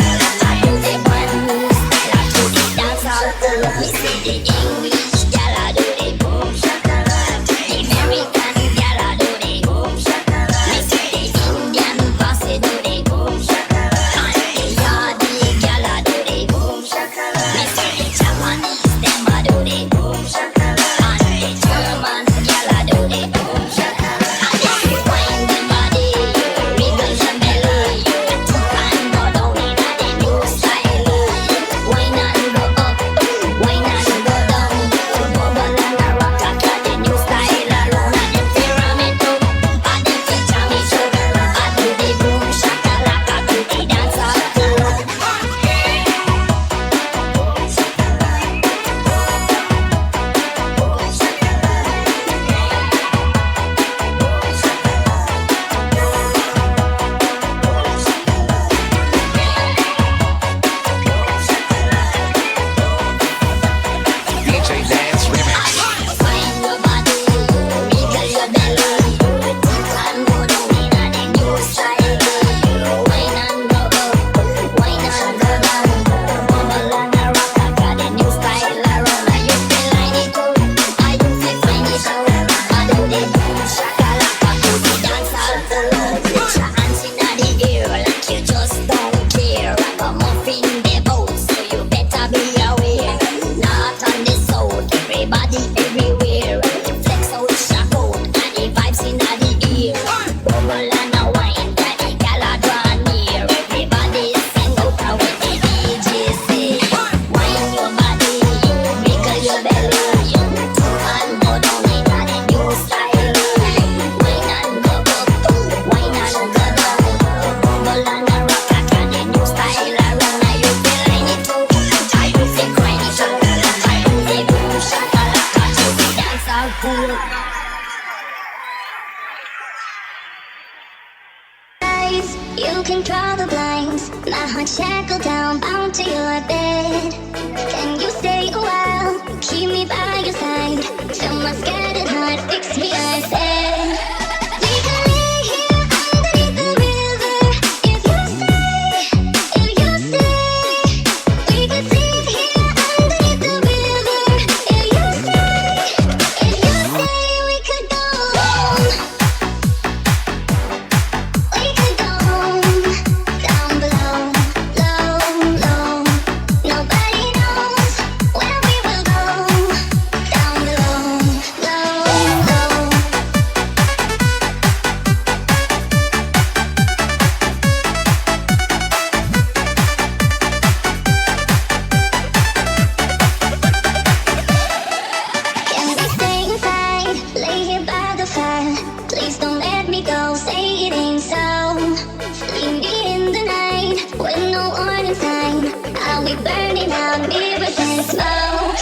A do the brand new style, a do the dance all full. Me see the English gyal a do the boom shakalaka. The American gyal a do the boom shakalaka. Me see the Indian boss a do the boom shakalaka. And the Yardie gyal a do the boom shakalaka. Me see the Japanese dem a do the boom shakalaka. And the German gyal a do the boom shakalaka. And if you wine the body, wiggle the belly, and go down inna the new style. Wine and go up, wine and go down. Bubble and a rock, a clad the new style. Around a you feel me too, a you feel me too. A do the boom shakalaka, do the dance all full. D J Dance Remix. Wine your body, wiggle your belly, tip and go down inna the new style. Wine and go up, wine and go down, bubble and a rock, a clad the new style. Around a you feel like it too, a you feel find it too. A do the boom shakalaka, do the dance all full. Put your hands inna the air like you just don't care. Ragamuffin dey bout, so you better be aware. North and the south, everybody everywhere. Flex out, shock out, and the vibes inna the air. Bubble and a wine, got the gyal a draw near. Everybody sing out with the D J say. Wine your body, wiggle your belly, and go down inna the new style. Wine and go up, wine and go down. Bubble and a rock, a clad the new style. Around a you feel like it too, a you feel grind it too. A do the boom shakalaka, do the dance all full. Eyes, you can draw the blinds. My heart shackled down, bound to your bed. Can you stay a while? Keep me by your side. Fill my scattered heart, fix me, I said. We can lay here underneath the moon. smoke.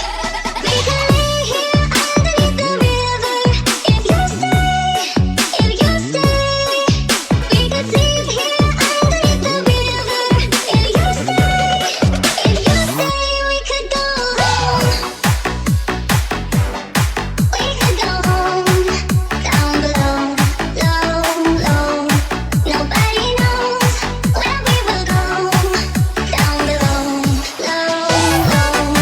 We could lay here underneath the river if you stay, if you stay. We could sleep here underneath the river if you stay, if you stay. We could go home. We could go home, down below, low, low. Nobody knows where we will go, down below, low, low.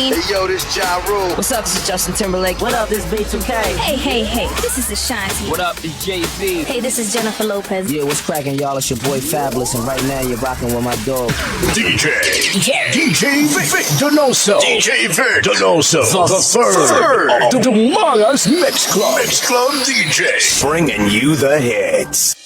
Hey yo, this Ja Rule. What's up? This is Justin Timberlake. What up? This B two K. Hey, hey, hey, this is Ashanti. What up? It's Jay Z. Hey, this is Jennifer Lopez. Yeah, what's cracking, y'all? It's your boy Fabulous, and right now you're rocking with my dog. D J. D J Vic Donoso. D J Vic Donoso. The third. The Mangas Mix Club. Mix Club D J. Bringing you the hits.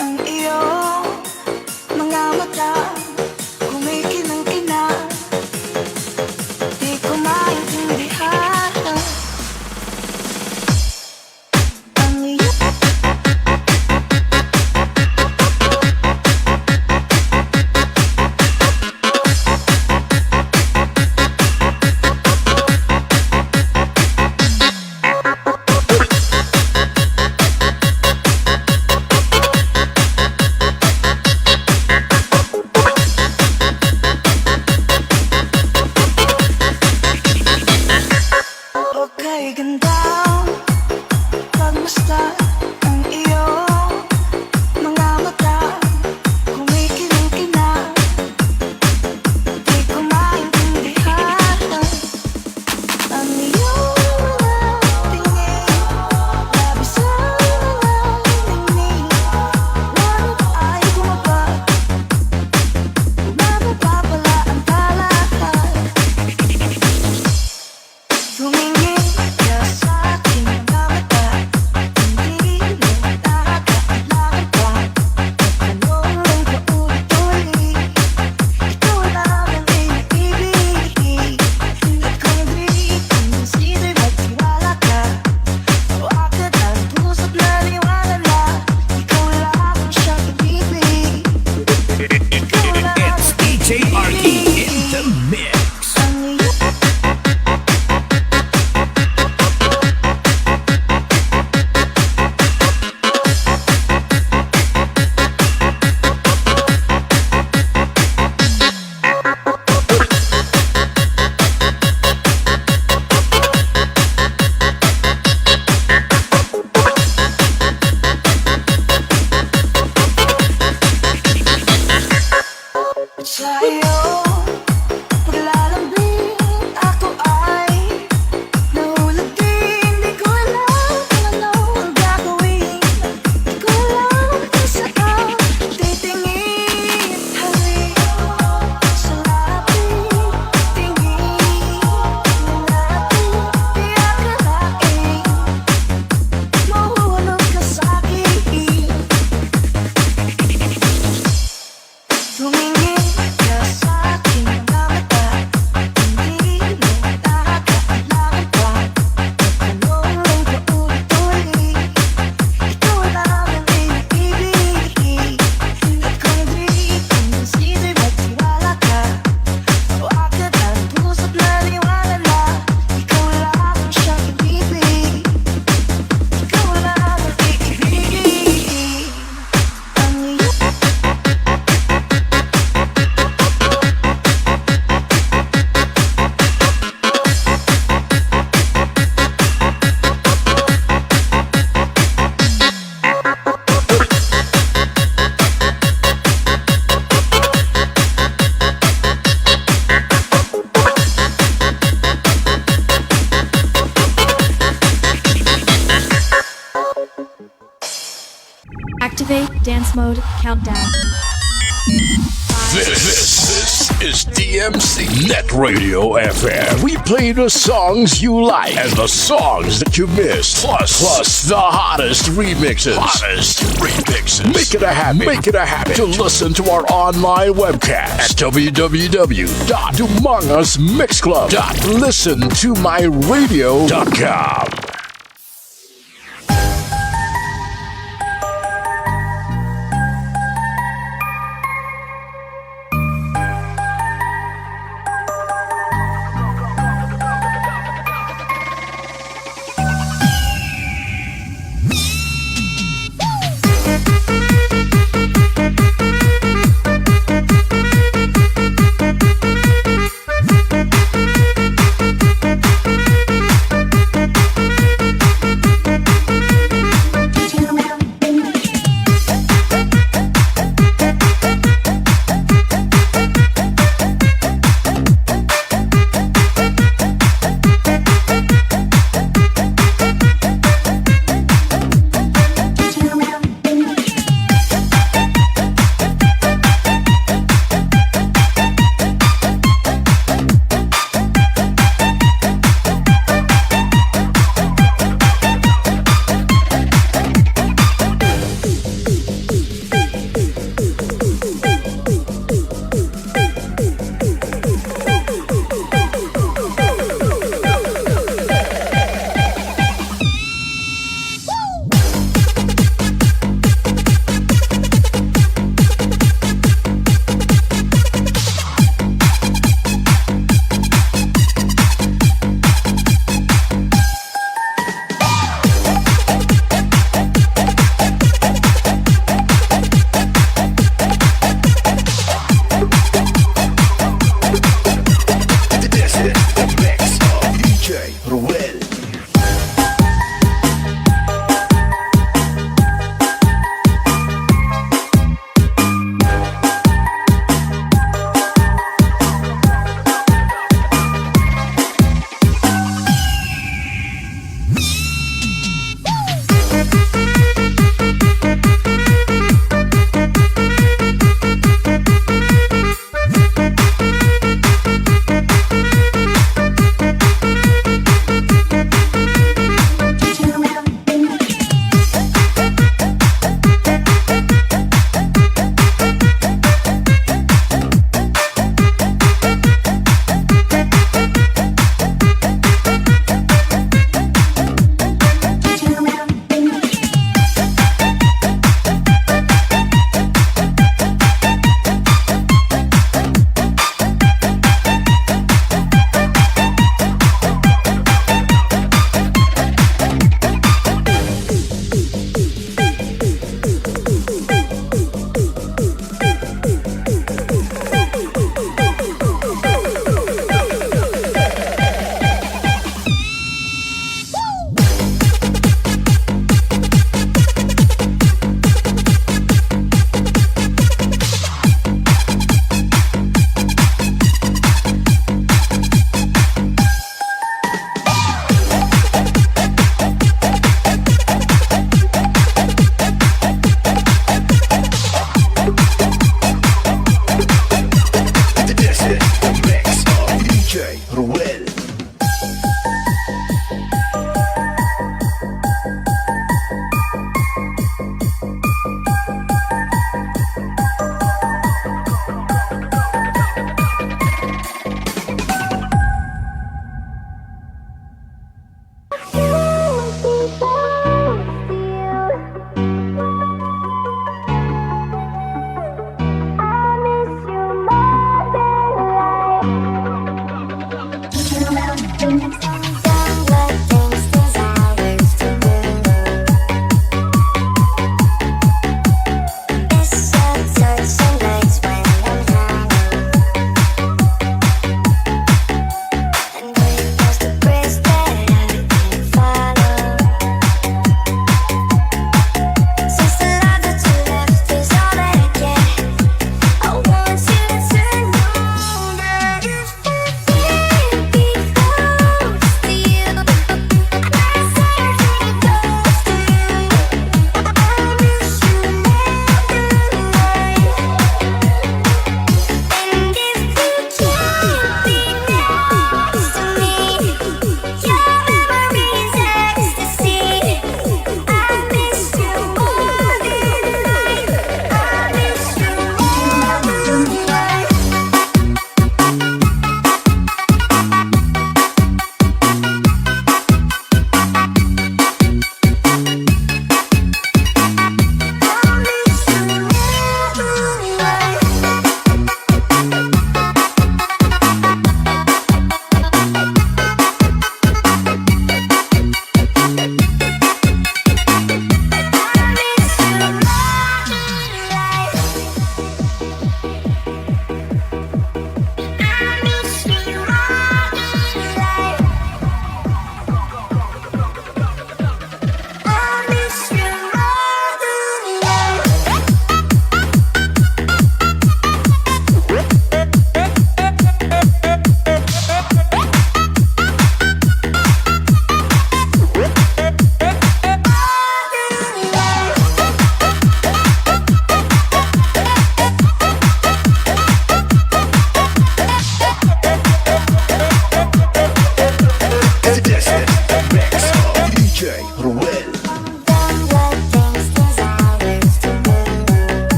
Ang iyong mga mata, kumikinang-kinang, di ko maintindihan. Ang iyong Okay, ganda. Pagmasdan ang iyong mga mata, kumikinang-kinang, di ko maintindihan. Ang iyong mga tingin, labis ang mga ningning. Lalo ay bumaba, bumababa pala ang kalahat. Tumingin ka sa aking mga mata, hindi mo nakakaalaman pa. Ano ang paulit-ulit? Ikaw lang ang iniibig. At kung di ko sino'y magtiwala ka, o agad ang puso't naniwala na ikaw lang ang siyang inibig. Ikaw lang ang D J R E in the mix. Ang iyong Sa iyong paglalambing, ako ay nahulog din. Di ko alam kung ano ang gagawin. Di ko alam kung saan titingin. Halika sa lapit, tingin natin. Di akalain, mahulog ka sa akin. Tumingin ka sa aking mga mata, hindi mo nakakaalaman pa kung ano ang paulit-ulit. Ikaw lang ang iniibig. At kung di ko sino'y magtiwala ka, o agad ang puso't naniwala na ikaw lang ang siyang inibig. Ikaw lang ang iibigin. Activate dance mode countdown. This, this, this is D M C Net Radio F M. We play the songs you like and the songs that you miss. Plus, plus the hottest remixes. Hottest remixes. Make it a habit. Make it a habit to listen to our online webcast at w w w dot dumangas mix club dot listen to my radio dot com.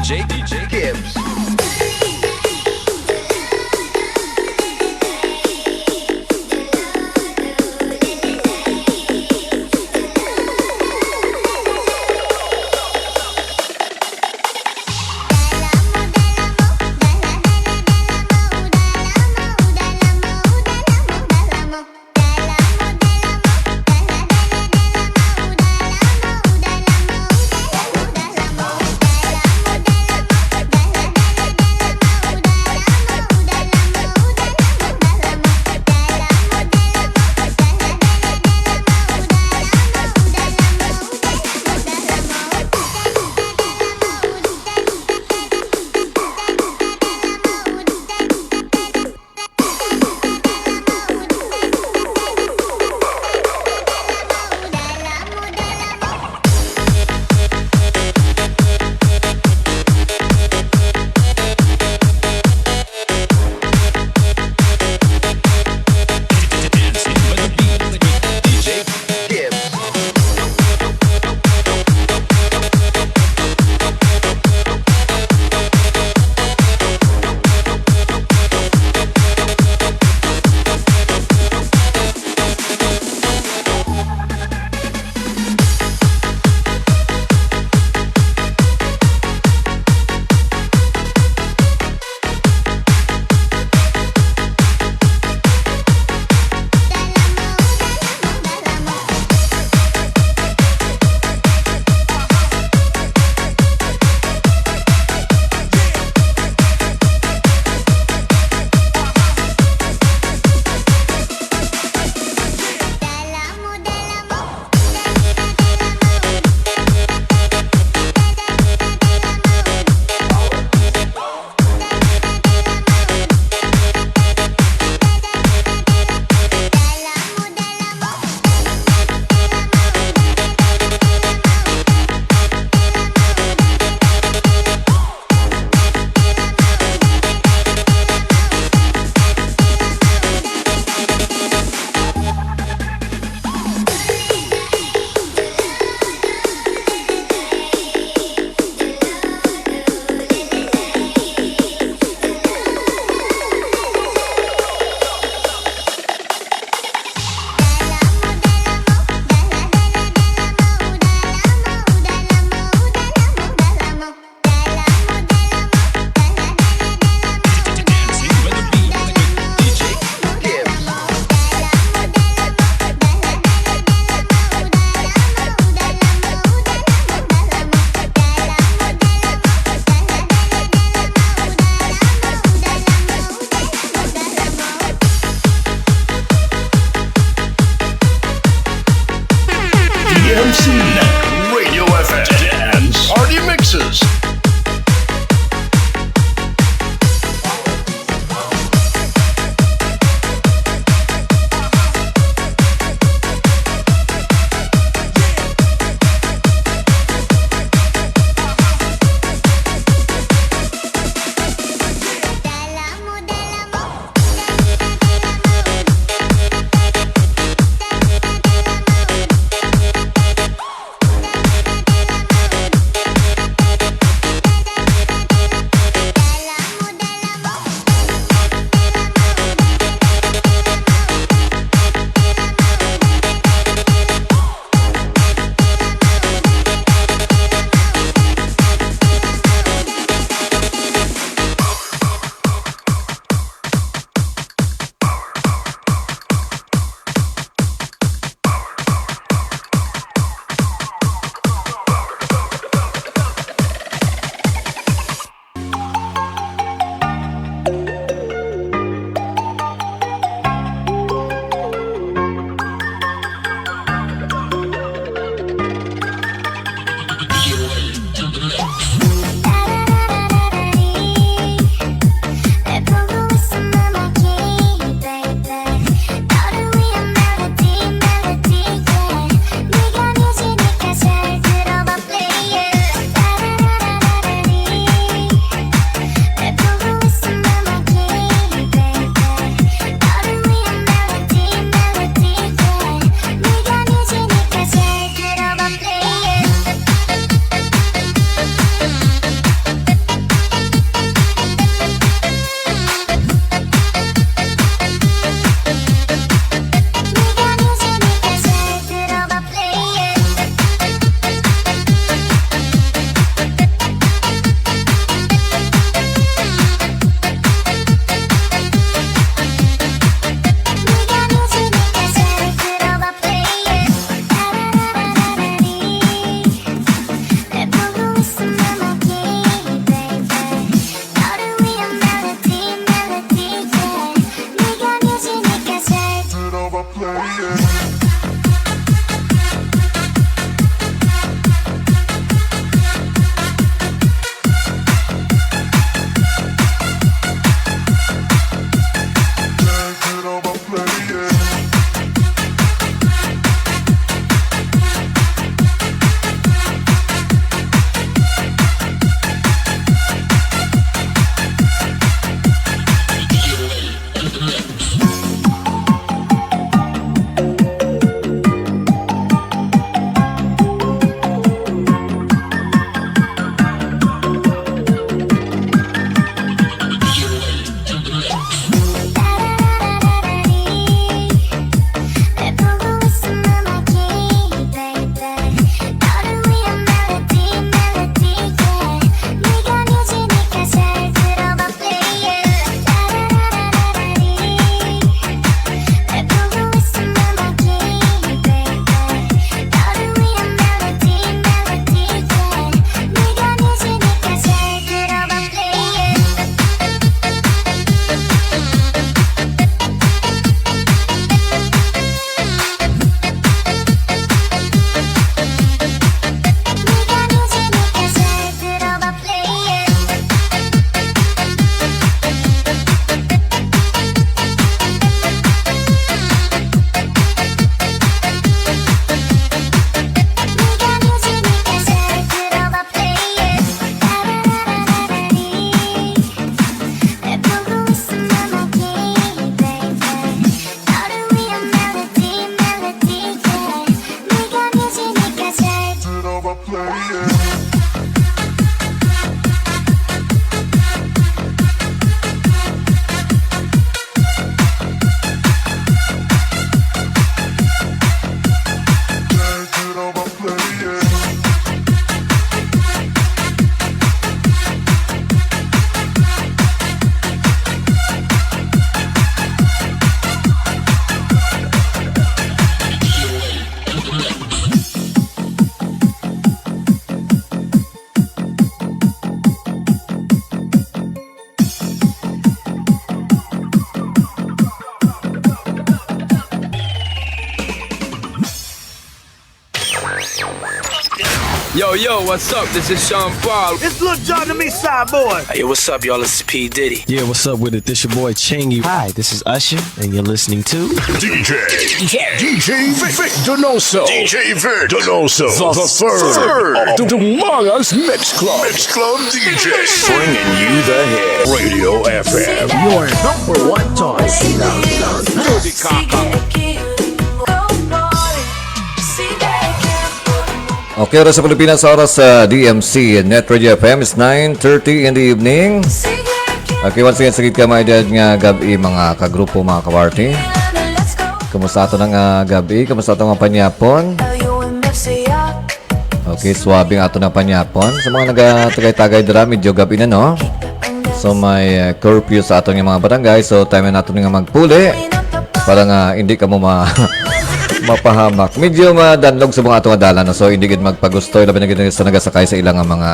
J D J Gibbs. Yo, what's up? This is Sean Paul. It's Lil Jon, the East Side Boy. Hey, what's up, y'all? It's P Diddy. Yeah, what's up with it? This your boy Chingy. Hi, this is Usher, and you're listening to DJ, DJ, DJ Vic, Vic Donoso. DJ Vic Donoso, the, the third, third of the Dumangas Mix Club. Mix Club D J. Bringing you the hit. Radio F M. Your number one choice. Music Kaka. Okay, oras sa Pilipinas, sa oras sa D M C Net Radio F M is nine thirty in the evening. Okay, once again, sakit ka, mga edad nga gabi, mga kagrupo, mga kaparty. Kumusta ato na nga gabi? Kumusta ato nga panyapon? Okay, swabe nga ato na panyapon. Sa mga nagatagay-tagay dira, medyo gabi na, no? So, may uh, curfew sa aton nga mga barangay. So, time na nato nga magpuli para nga hindi ka mo ma mapahamak. Medyo madanlog sa mga ato nga dalan, no? So, hindi gid magpagustoy, labi na gid sa nagasakay sa ilang nga mga,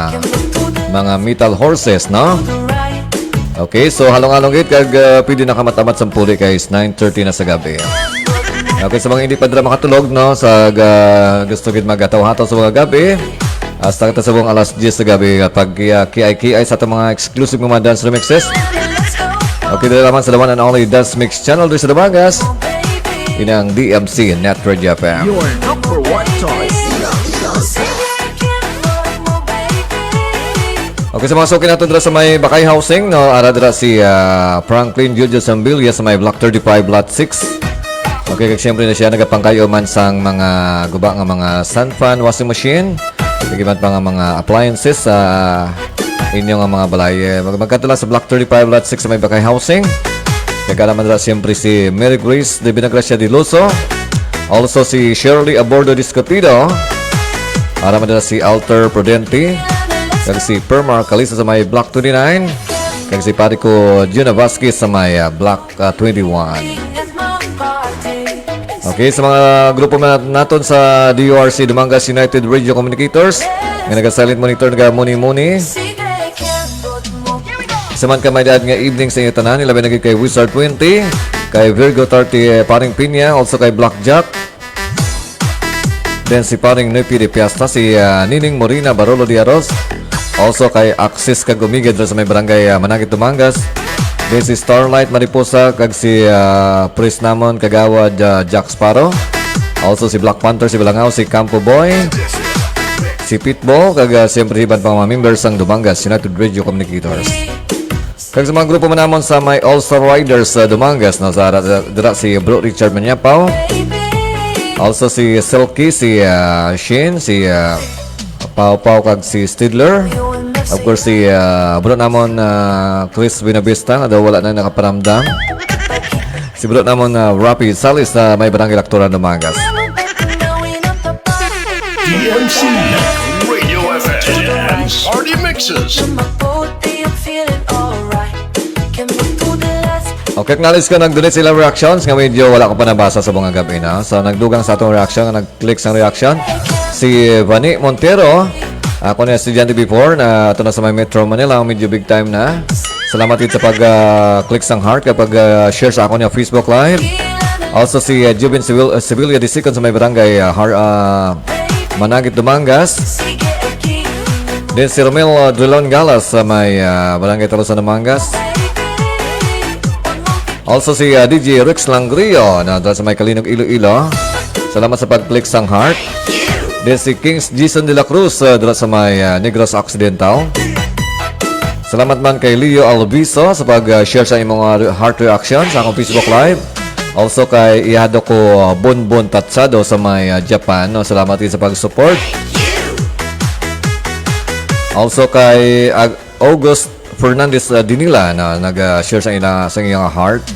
mga metal horses, no? Okay, so halong-halong gid kag uh, pwede na ka matamat sa puli kay nine thirty na sa gabi. Okay, sa mga hindi pa dira makatulog, no, sa ga, gusto gid magataw-hataw sa mga gabi, hasta kita sa buong alas diyes sa gabi, pag uh, kiay-kiay sa atong mga exclusive nga mga dance remixes. Okay, dala lamang sa the one and only Dance Mix Channel diri sa Dumangas. Inang D M C Net Radio F M. Your number one choice. Okay, sa mga suki natin dira sa may Bakay Housing, no, ara dira si ah, Franklin Jojo Sambilia sa may Block thirty-five, Lot six. Okay, kag siyempre na siya nagapangkayo man sang mga guba nga mga sun fan, washing machine, kag iban pa nga mga appliances sa inyo nga mga balay. Eh, mag magkadto lang sa Block thirty-five, Lot six sa may Bakay Housing. Kag ara man dira siyempre si Mary Grace de Vinagracia de Loso. Also si Shirley Abordo Discutido. Ara man dira si Alter Prudente. Kag si Permar Calista sa may Block twenty-nine. Kag si pare ko Juna Vasquez sa may ah, Block ah, twenty-one. Okay, sa mga grupo man naton sa D U R C, Dumangas United Radio Communicators, nga naga-silent monitor, naga-muni-muni. Sa man ka may dad nga evening sa inyo tanan, ilabi na gid kay Wizard twenty, kay Virgo thirty, eh, Paring Pinya, also kay Blackjack. Then si Paring Noy P de Piasta, si ah, Nining Morina Barolo Diaros, also kay Axis kag Umigad sa may barangay ah, Managit, Dumangas. Then si Starlight Mariposa kag si ah, Pres namon Kagawad ah, Jack Sparrow. Also si Black Panther, si Balangaw, si Campo Boy, si Pitbull, kag ah, siyempre iban pang mga members sang Dumangas United Radio Communicators. Kag sa mga grupo man namon sa may All Star Riders sa Dumangas, no, sa ra- dira si Bro Richard Manyapaw. Also si Silky, si ah, Shin, si ah, Pau Pau kag si Stidler. Of course si ah, bro namon ah, Chris Buenavista nga daw wala na nakaparamdam. Si bro namon ah, Rapi Salis sa may barangay Lakturan, Dumangas. D M C Radio F M Party Mixes. Okay, acknowledge ko nag-donate sila reactions nga medyo wala ko pa nabasa sa mga gabi na. So, nagdugang sa atong reaction, nag-click sa reaction. Si Vani Montero, ako na estudyante before, na ato na sa may Metro Manila, medyo big time na. Salamat gid sa pag-click sang heart kapag ah, share sa ako niya Facebook Live. Also si uh, Jubin Sevil- uh, Sevilla de Second sa may barangay ah, Har- ah, Managit, Dumangas. Then si Romel uh, Drilon Galas sa may ah, barangay Talosan, Dumangas. Also si ah, D J Rex Langrio na dala sa may Kalinog, Iloilo. Salamat sa pag-click sang heart. Then si Kings Jason de la Cruz uh, dala sa may ah, Negros Occidental. Salamat man kay Leo Alviso sa pag-share sa imong uh, re- heart reaction sa akong Facebook Live. Also kay Ihado ko uh, Bonbon Tatsado sa may uh, Japan. No? Salamat din sa pag-support. Also kay Ag- August Fernandez uh, Dinila na nag-share sa ila sa iyang heart.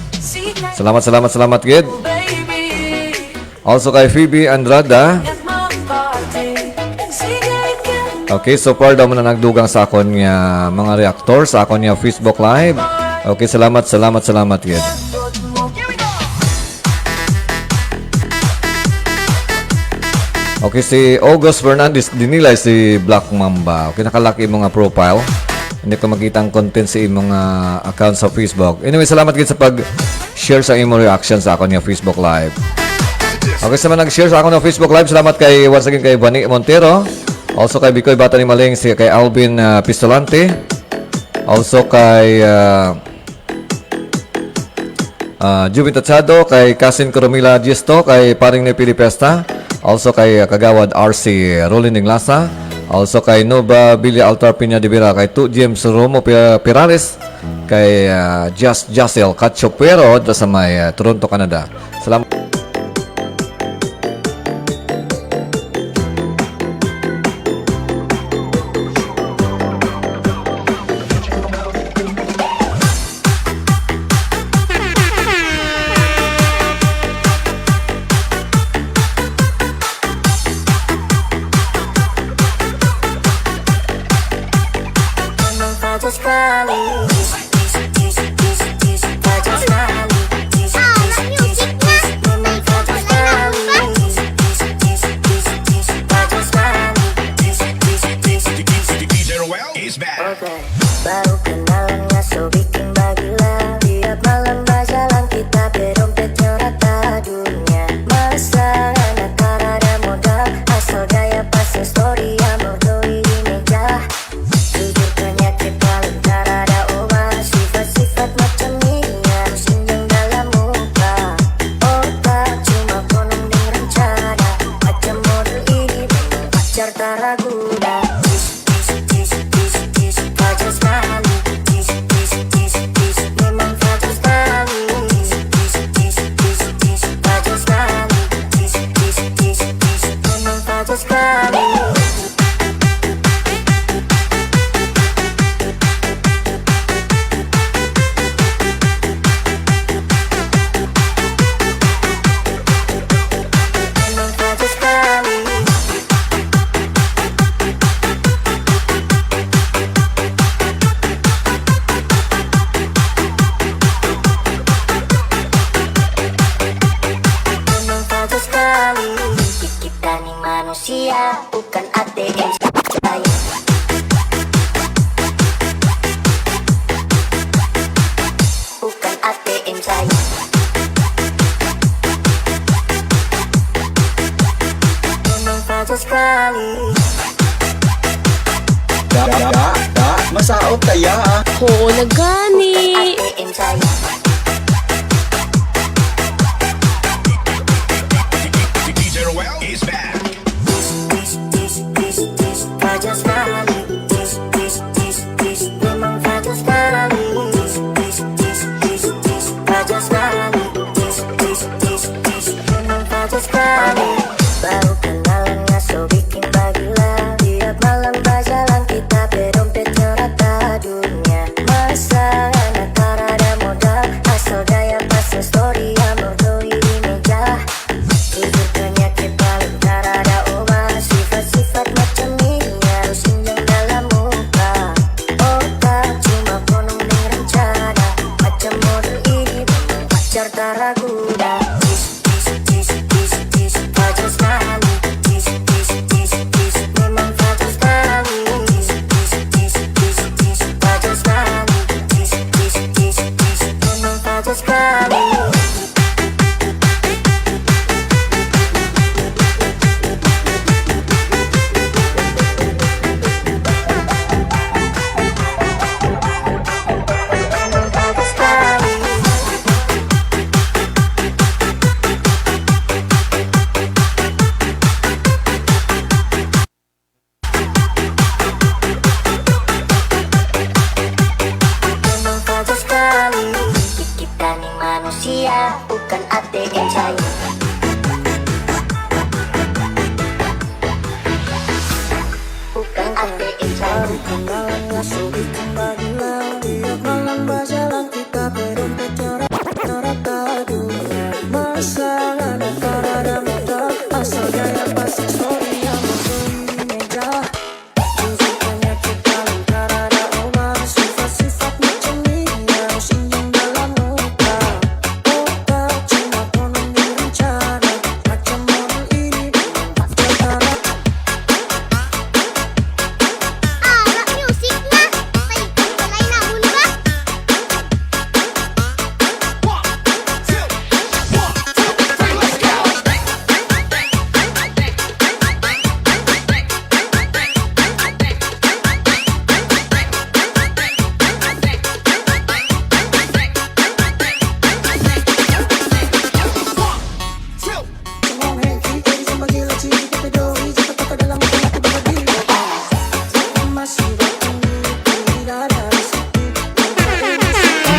Salamat, salamat, salamat gid. Also kay Phoebe Andrada. Okay, so far daw mo na nagdugang sa akon nga mga reactor sa akon nga Facebook Live. Okay, salamat, salamat, salamat gid. Okay, si August Fernandez Dinilay, si Black Mamba. Okay, nakalaki mo nga profile. Hindi ko makita ang content sa imong ah, account sa Facebook. Anyway, salamat gid sa pag-share sa imong reaction sa akon nga Facebook Live. Okay, sa mga nag-share sa akon nga Facebook Live, salamat kay, once again, kay Vani Montero. Also kay Bikoy Bata ni Maling, si kay Alvin, ah, Pistolante. Also kay, ah, ah, Juvin Tachado, kay Kasin Coromila Gisto, kay Paring Nepili Pesta. Also kay, ah, Kagawad R C Rolinding Lasa. Also kay Nova Villa Altar Piña de Vera, kay Tu James Romo Pi-, Pirales, kay, ah, Jas-, Jasiel Cacho Puero, dito sa may, ah, Toronto, Canada. Salamat. Baru kenalan nga so bikin bagila. Tiap malam bajalan kita, pero penyora dunia. Masa na karada modal, asal gaya pas story amor doi di meja. Jujur kanya ke paling karada oba, sifat-sifat macam niya, sinjang dalam muka. Otak cuma konong ding rencana, macam model ini memang pacar taraguda. Kita ni manusia, bukan A T M. Bukan A T M saya. Memang saja sekali. Da, da, da, da, masaot kaya, ah. Oo na gani. Bukan A T M saya. D J Roel is back. Pajas kali, tis, tis, tis, tis, memang pajas kali. Tis, tis, tis, tis, tis, pajas kali. Tis, tis, tis, tis, memang pajas kali. Baru kenalan nga so bikin bagila. Tiap malam bajalan kita, pero penyora dunia. Masa na karada modal, asal gaya pas story amor doi di meja. Jujur kanya ke paling karada oba, sifat-sifat macam niya, sinjang dalam muka. Otak cuma konong ding rencana, macam model ini memang pacar taraguda. Tis, tis, tis, tis, tis, pajas kali. Tis, tis, tis, tis, memang pajas kali. Tis, tis, tis, tis, tis, pajas kali. Tis, tis, tis, tis, memang pajas kali.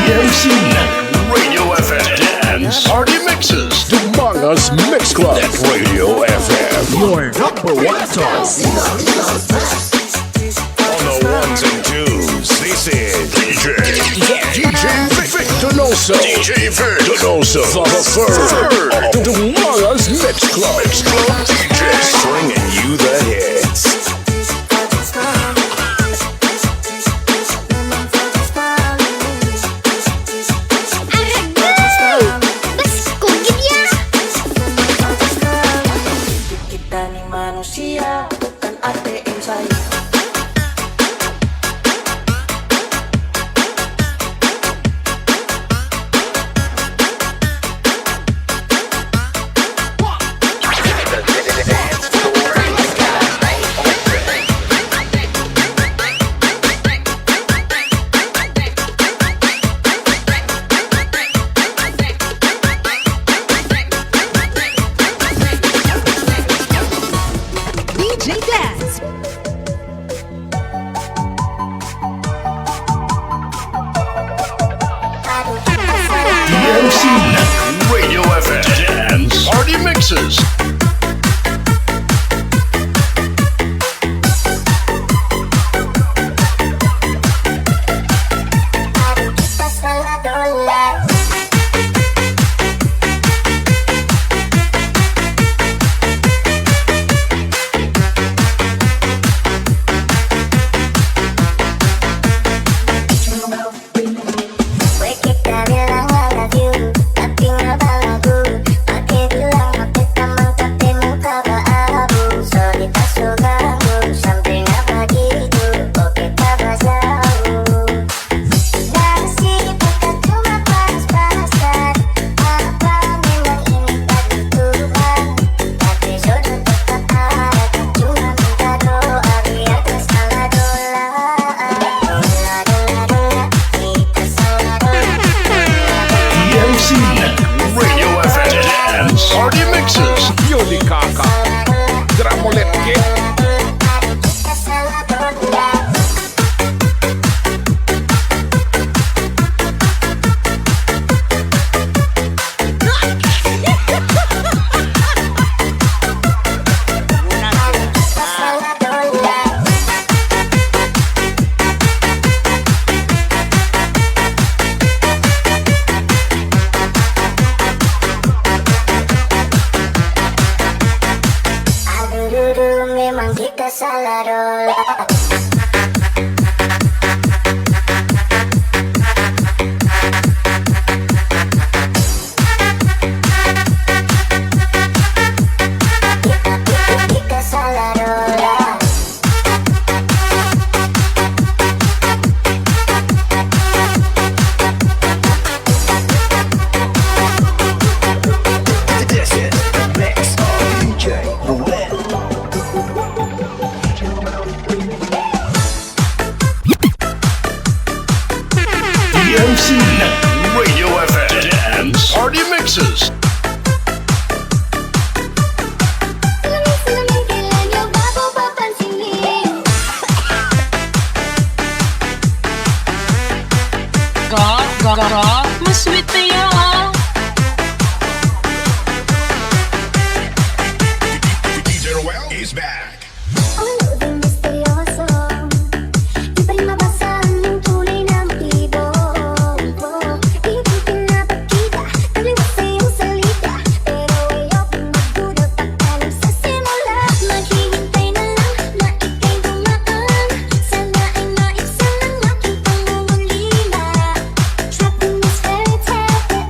M C Net Radio F M Dance Party Mixes. Dumanga's Mix Club at Radio F M. Your number one song. On the ones and twos, this is D J, D J Vic, Vic Donoso. D J Vic Donoso, the third of Dumanga's Mix Club. Mix Club D Js, bringing you the hits. Aragay! Baskog gid ya! Kita ni Manusia, bukan arte inside. D J Dance. D M C Net Radio F M Dance Party Mixes. D M C Radio F M Dance Party Mixes. Yoli Kaka. Dramolet Kid. Memang kita salah rola. Kita, kita, kita salah rola. This is the mix of D J Ruel. D M C Net Radio F M Dance Party Mixes. Ga, ga, ga, ga, masweet na yan, ah. D J Roel is back. Ang loading misteryoso, di pa rin mabasa ang iyong tunay na motibo. Di ko pinapakita, taliwas sa iyong salita, pero ayokong magduda, pagtalim sa simula. Maghihintay na lang na ika'y dumaan. Sana ay maibsan ang aking pangungulila. Trapped in this fairy tale,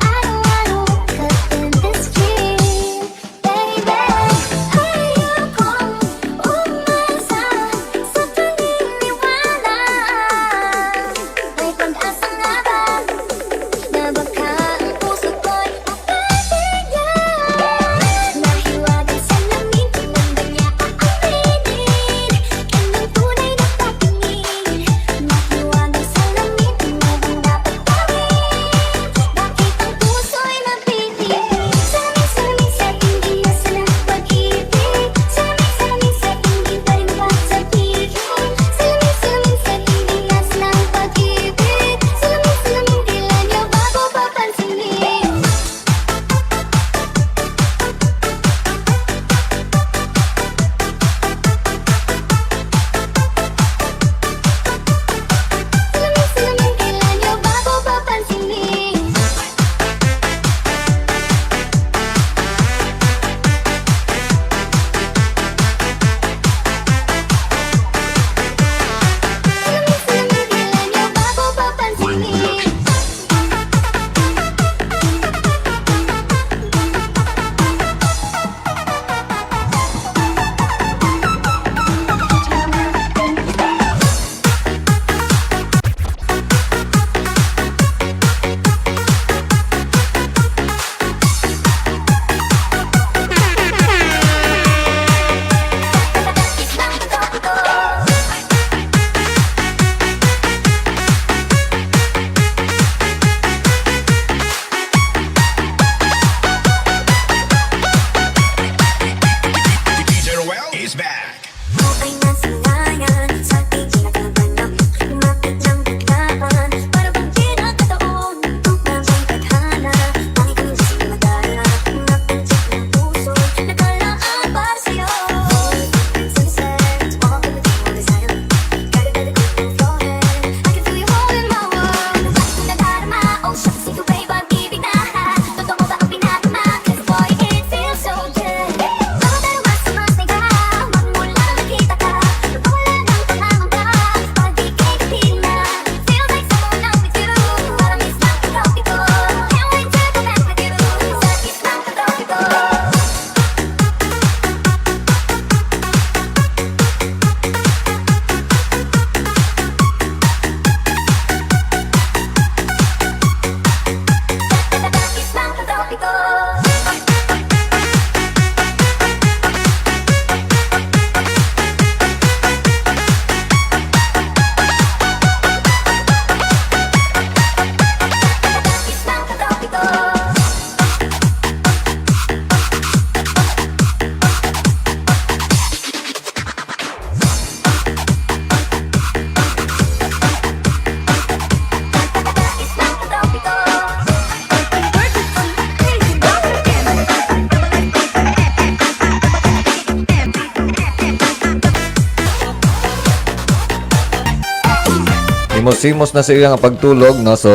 Simos-simos na sa iyang pagtulog, no? So,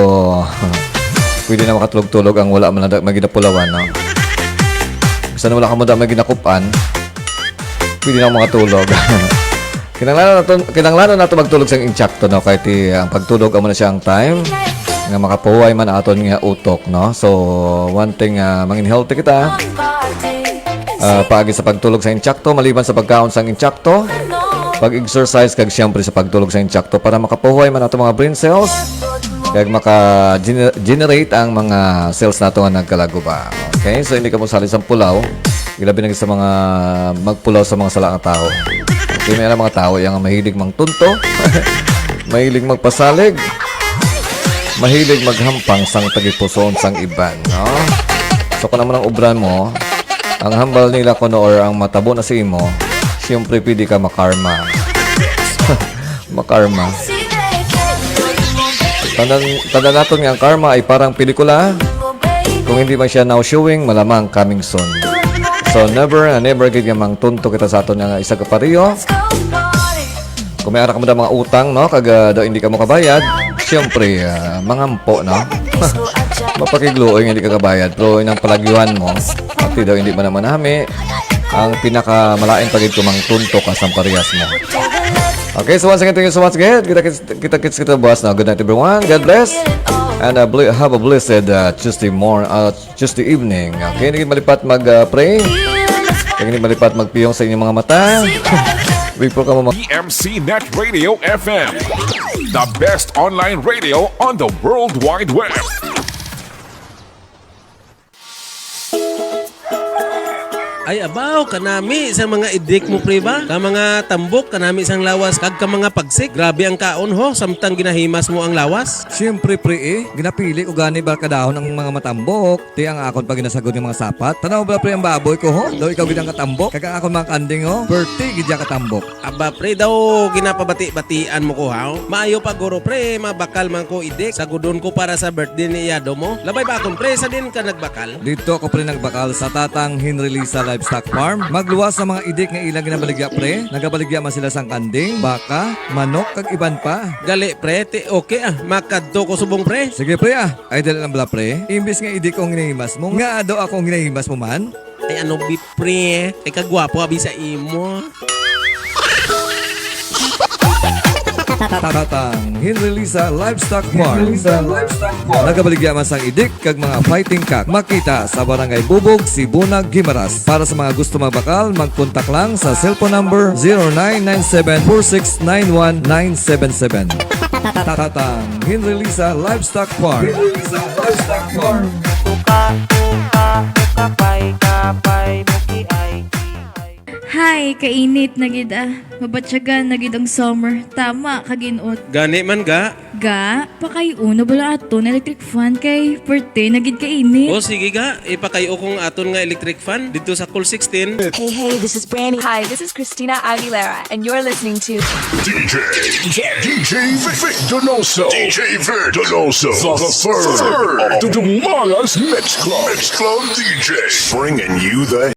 pwede na makatulog-tulog ang wala man na may ginapulawan, no? Bisan wala ka mo da may ginakupan, pwede na makatulog. Kinahanglan nato, kinahanglan nato magtulog sang insakto, no? Kay ti, ang pagtulog amo na siya ang time nga makapahuway man aton nga utok, no? So, one thing, ah, mangin healthy kita. Ah, paagi sa pagtulog sa insakto, maliban sa pagkaon sang insakto, pag-exercise kag siyempre sa pagtulog sa insakto para makapahuway man ato mga brain cells kag maka-gener-, generate ang mga cells nato nga nagkalaguba. Okay? So, hindi ka mo salig sa pulaw. Ilabi na sa mga magpulaw sa mga sala nga tao. Okay, may mga tao yang mahilig mangtunto, mahilig magpasalig, mahilig maghampang sang tagipusoon sang iban, no? So, kung naman ang obra mo, ang hambal nila kuno or ang matabo na sa imo, siyempre pwede ka makarma. Makarma. Tandaan, tandaan naton nga ang karma ay parang pelikula. Kung hindi man siya now showing, malamang coming soon. So, never, never gid nga mangtunto kita sa aton nga isa ka pareho. Kung may ara ka mo mga utang, no, kag, ah, daw hindi ka mo kabayad, siyempre, ah, mangampo, no? Mapakigluoy nga hindi ka kabayad, pero inang palagyuhan mo, pati daw hindi man naman nami, ang pinakamalain pa gid kung mangtunto ka sang parehas mo. Okay, so once again, thank you so much, guys. Kita, kita, kita, kita, kita, boss. Now, good night, everyone. God bless. And, uh, bl-, have a blessed, uh, Tuesday morning, uh, Tuesday evening. Okay, hindi malipat mag, uh, pray. Hindi malipat magpiyong sa inyong mga mata. Before ka mo mag- E M C Net Radio F M, the best online radio on the World Wide Web. Ay, abaw, kanami sa mga idik mo, pre, ba? Ka mga tambok, kanami sang lawas, kag ka mga pagsik. Grabe ang kaon, ho, samtang ginahimas mo ang lawas. Siyempre, pre, eh. Ginapili ko gani barkadahon ang mga matambok. Ti ang akon pa ginasagod nga mga sapat. Tanaw ba, pre, ang baboy ko, ho? Daw ikaw gid ang katambok. Kag ang akon mga kanding, ho? Perti gid ya katambok. Aba, pre, daw ginapabati-batian mo ko, haw? Maayo pa, guro, pre, mabakal man ko idik. Sagudon ko para sa birthday ni Yado mo. Labay ba akon, pre, sa din ka nagbakal? Dito ako, pre, nagbakal sa Tatang Henry Lisa Livestock Farm. Magluwas sa mga idik nga ilang ginabaligya, pre. Nagabaligya man sila sang kanding, baka, manok, kag iban pa. Gali, pre, ti okay, ah. Makadto ko subong, pre. Sige, pre, ah. Ay, dali lang bala, pre. Imbis nga idik ko ang ginahimas mo, nga ado ako ang ginahimas mo man. Ay, ano, bi, pre? Ay, kagwapo, abi, sa imo. Tatang Henry Lisa Livestock Farm. Nagabaligya man sang idik kag mga fighting cock. Makita sa Barangay Bubog, Sibuna, Guimaras. Para sa mga gusto magbakal, magkontak lang sa cellphone number zero nine nine seven four six nine one nine seven seven. Tatang Henry Lisa Livestock Farm. Tuka, tuka, kapay, kapay, mukiay, kiay. Hay, kainit na gid, ah. Mabatyagan na gid ang summer. Tama, kaginot. Gani man, ga. Ga, pakay-o na bala aton electric fan kay perte na gid kainit. O, sige, ga. Ipakay-o kong aton nga electric fan dito sa Cool sixteen. Hey, hey, this is Brandy. Hi, this is Christina Aguilera, and you're listening to D J, D J Vic, Vic Donoso. D J Vic Donoso, the, the third, the Dumalas Mix Club. Mix Club D J, bringing you the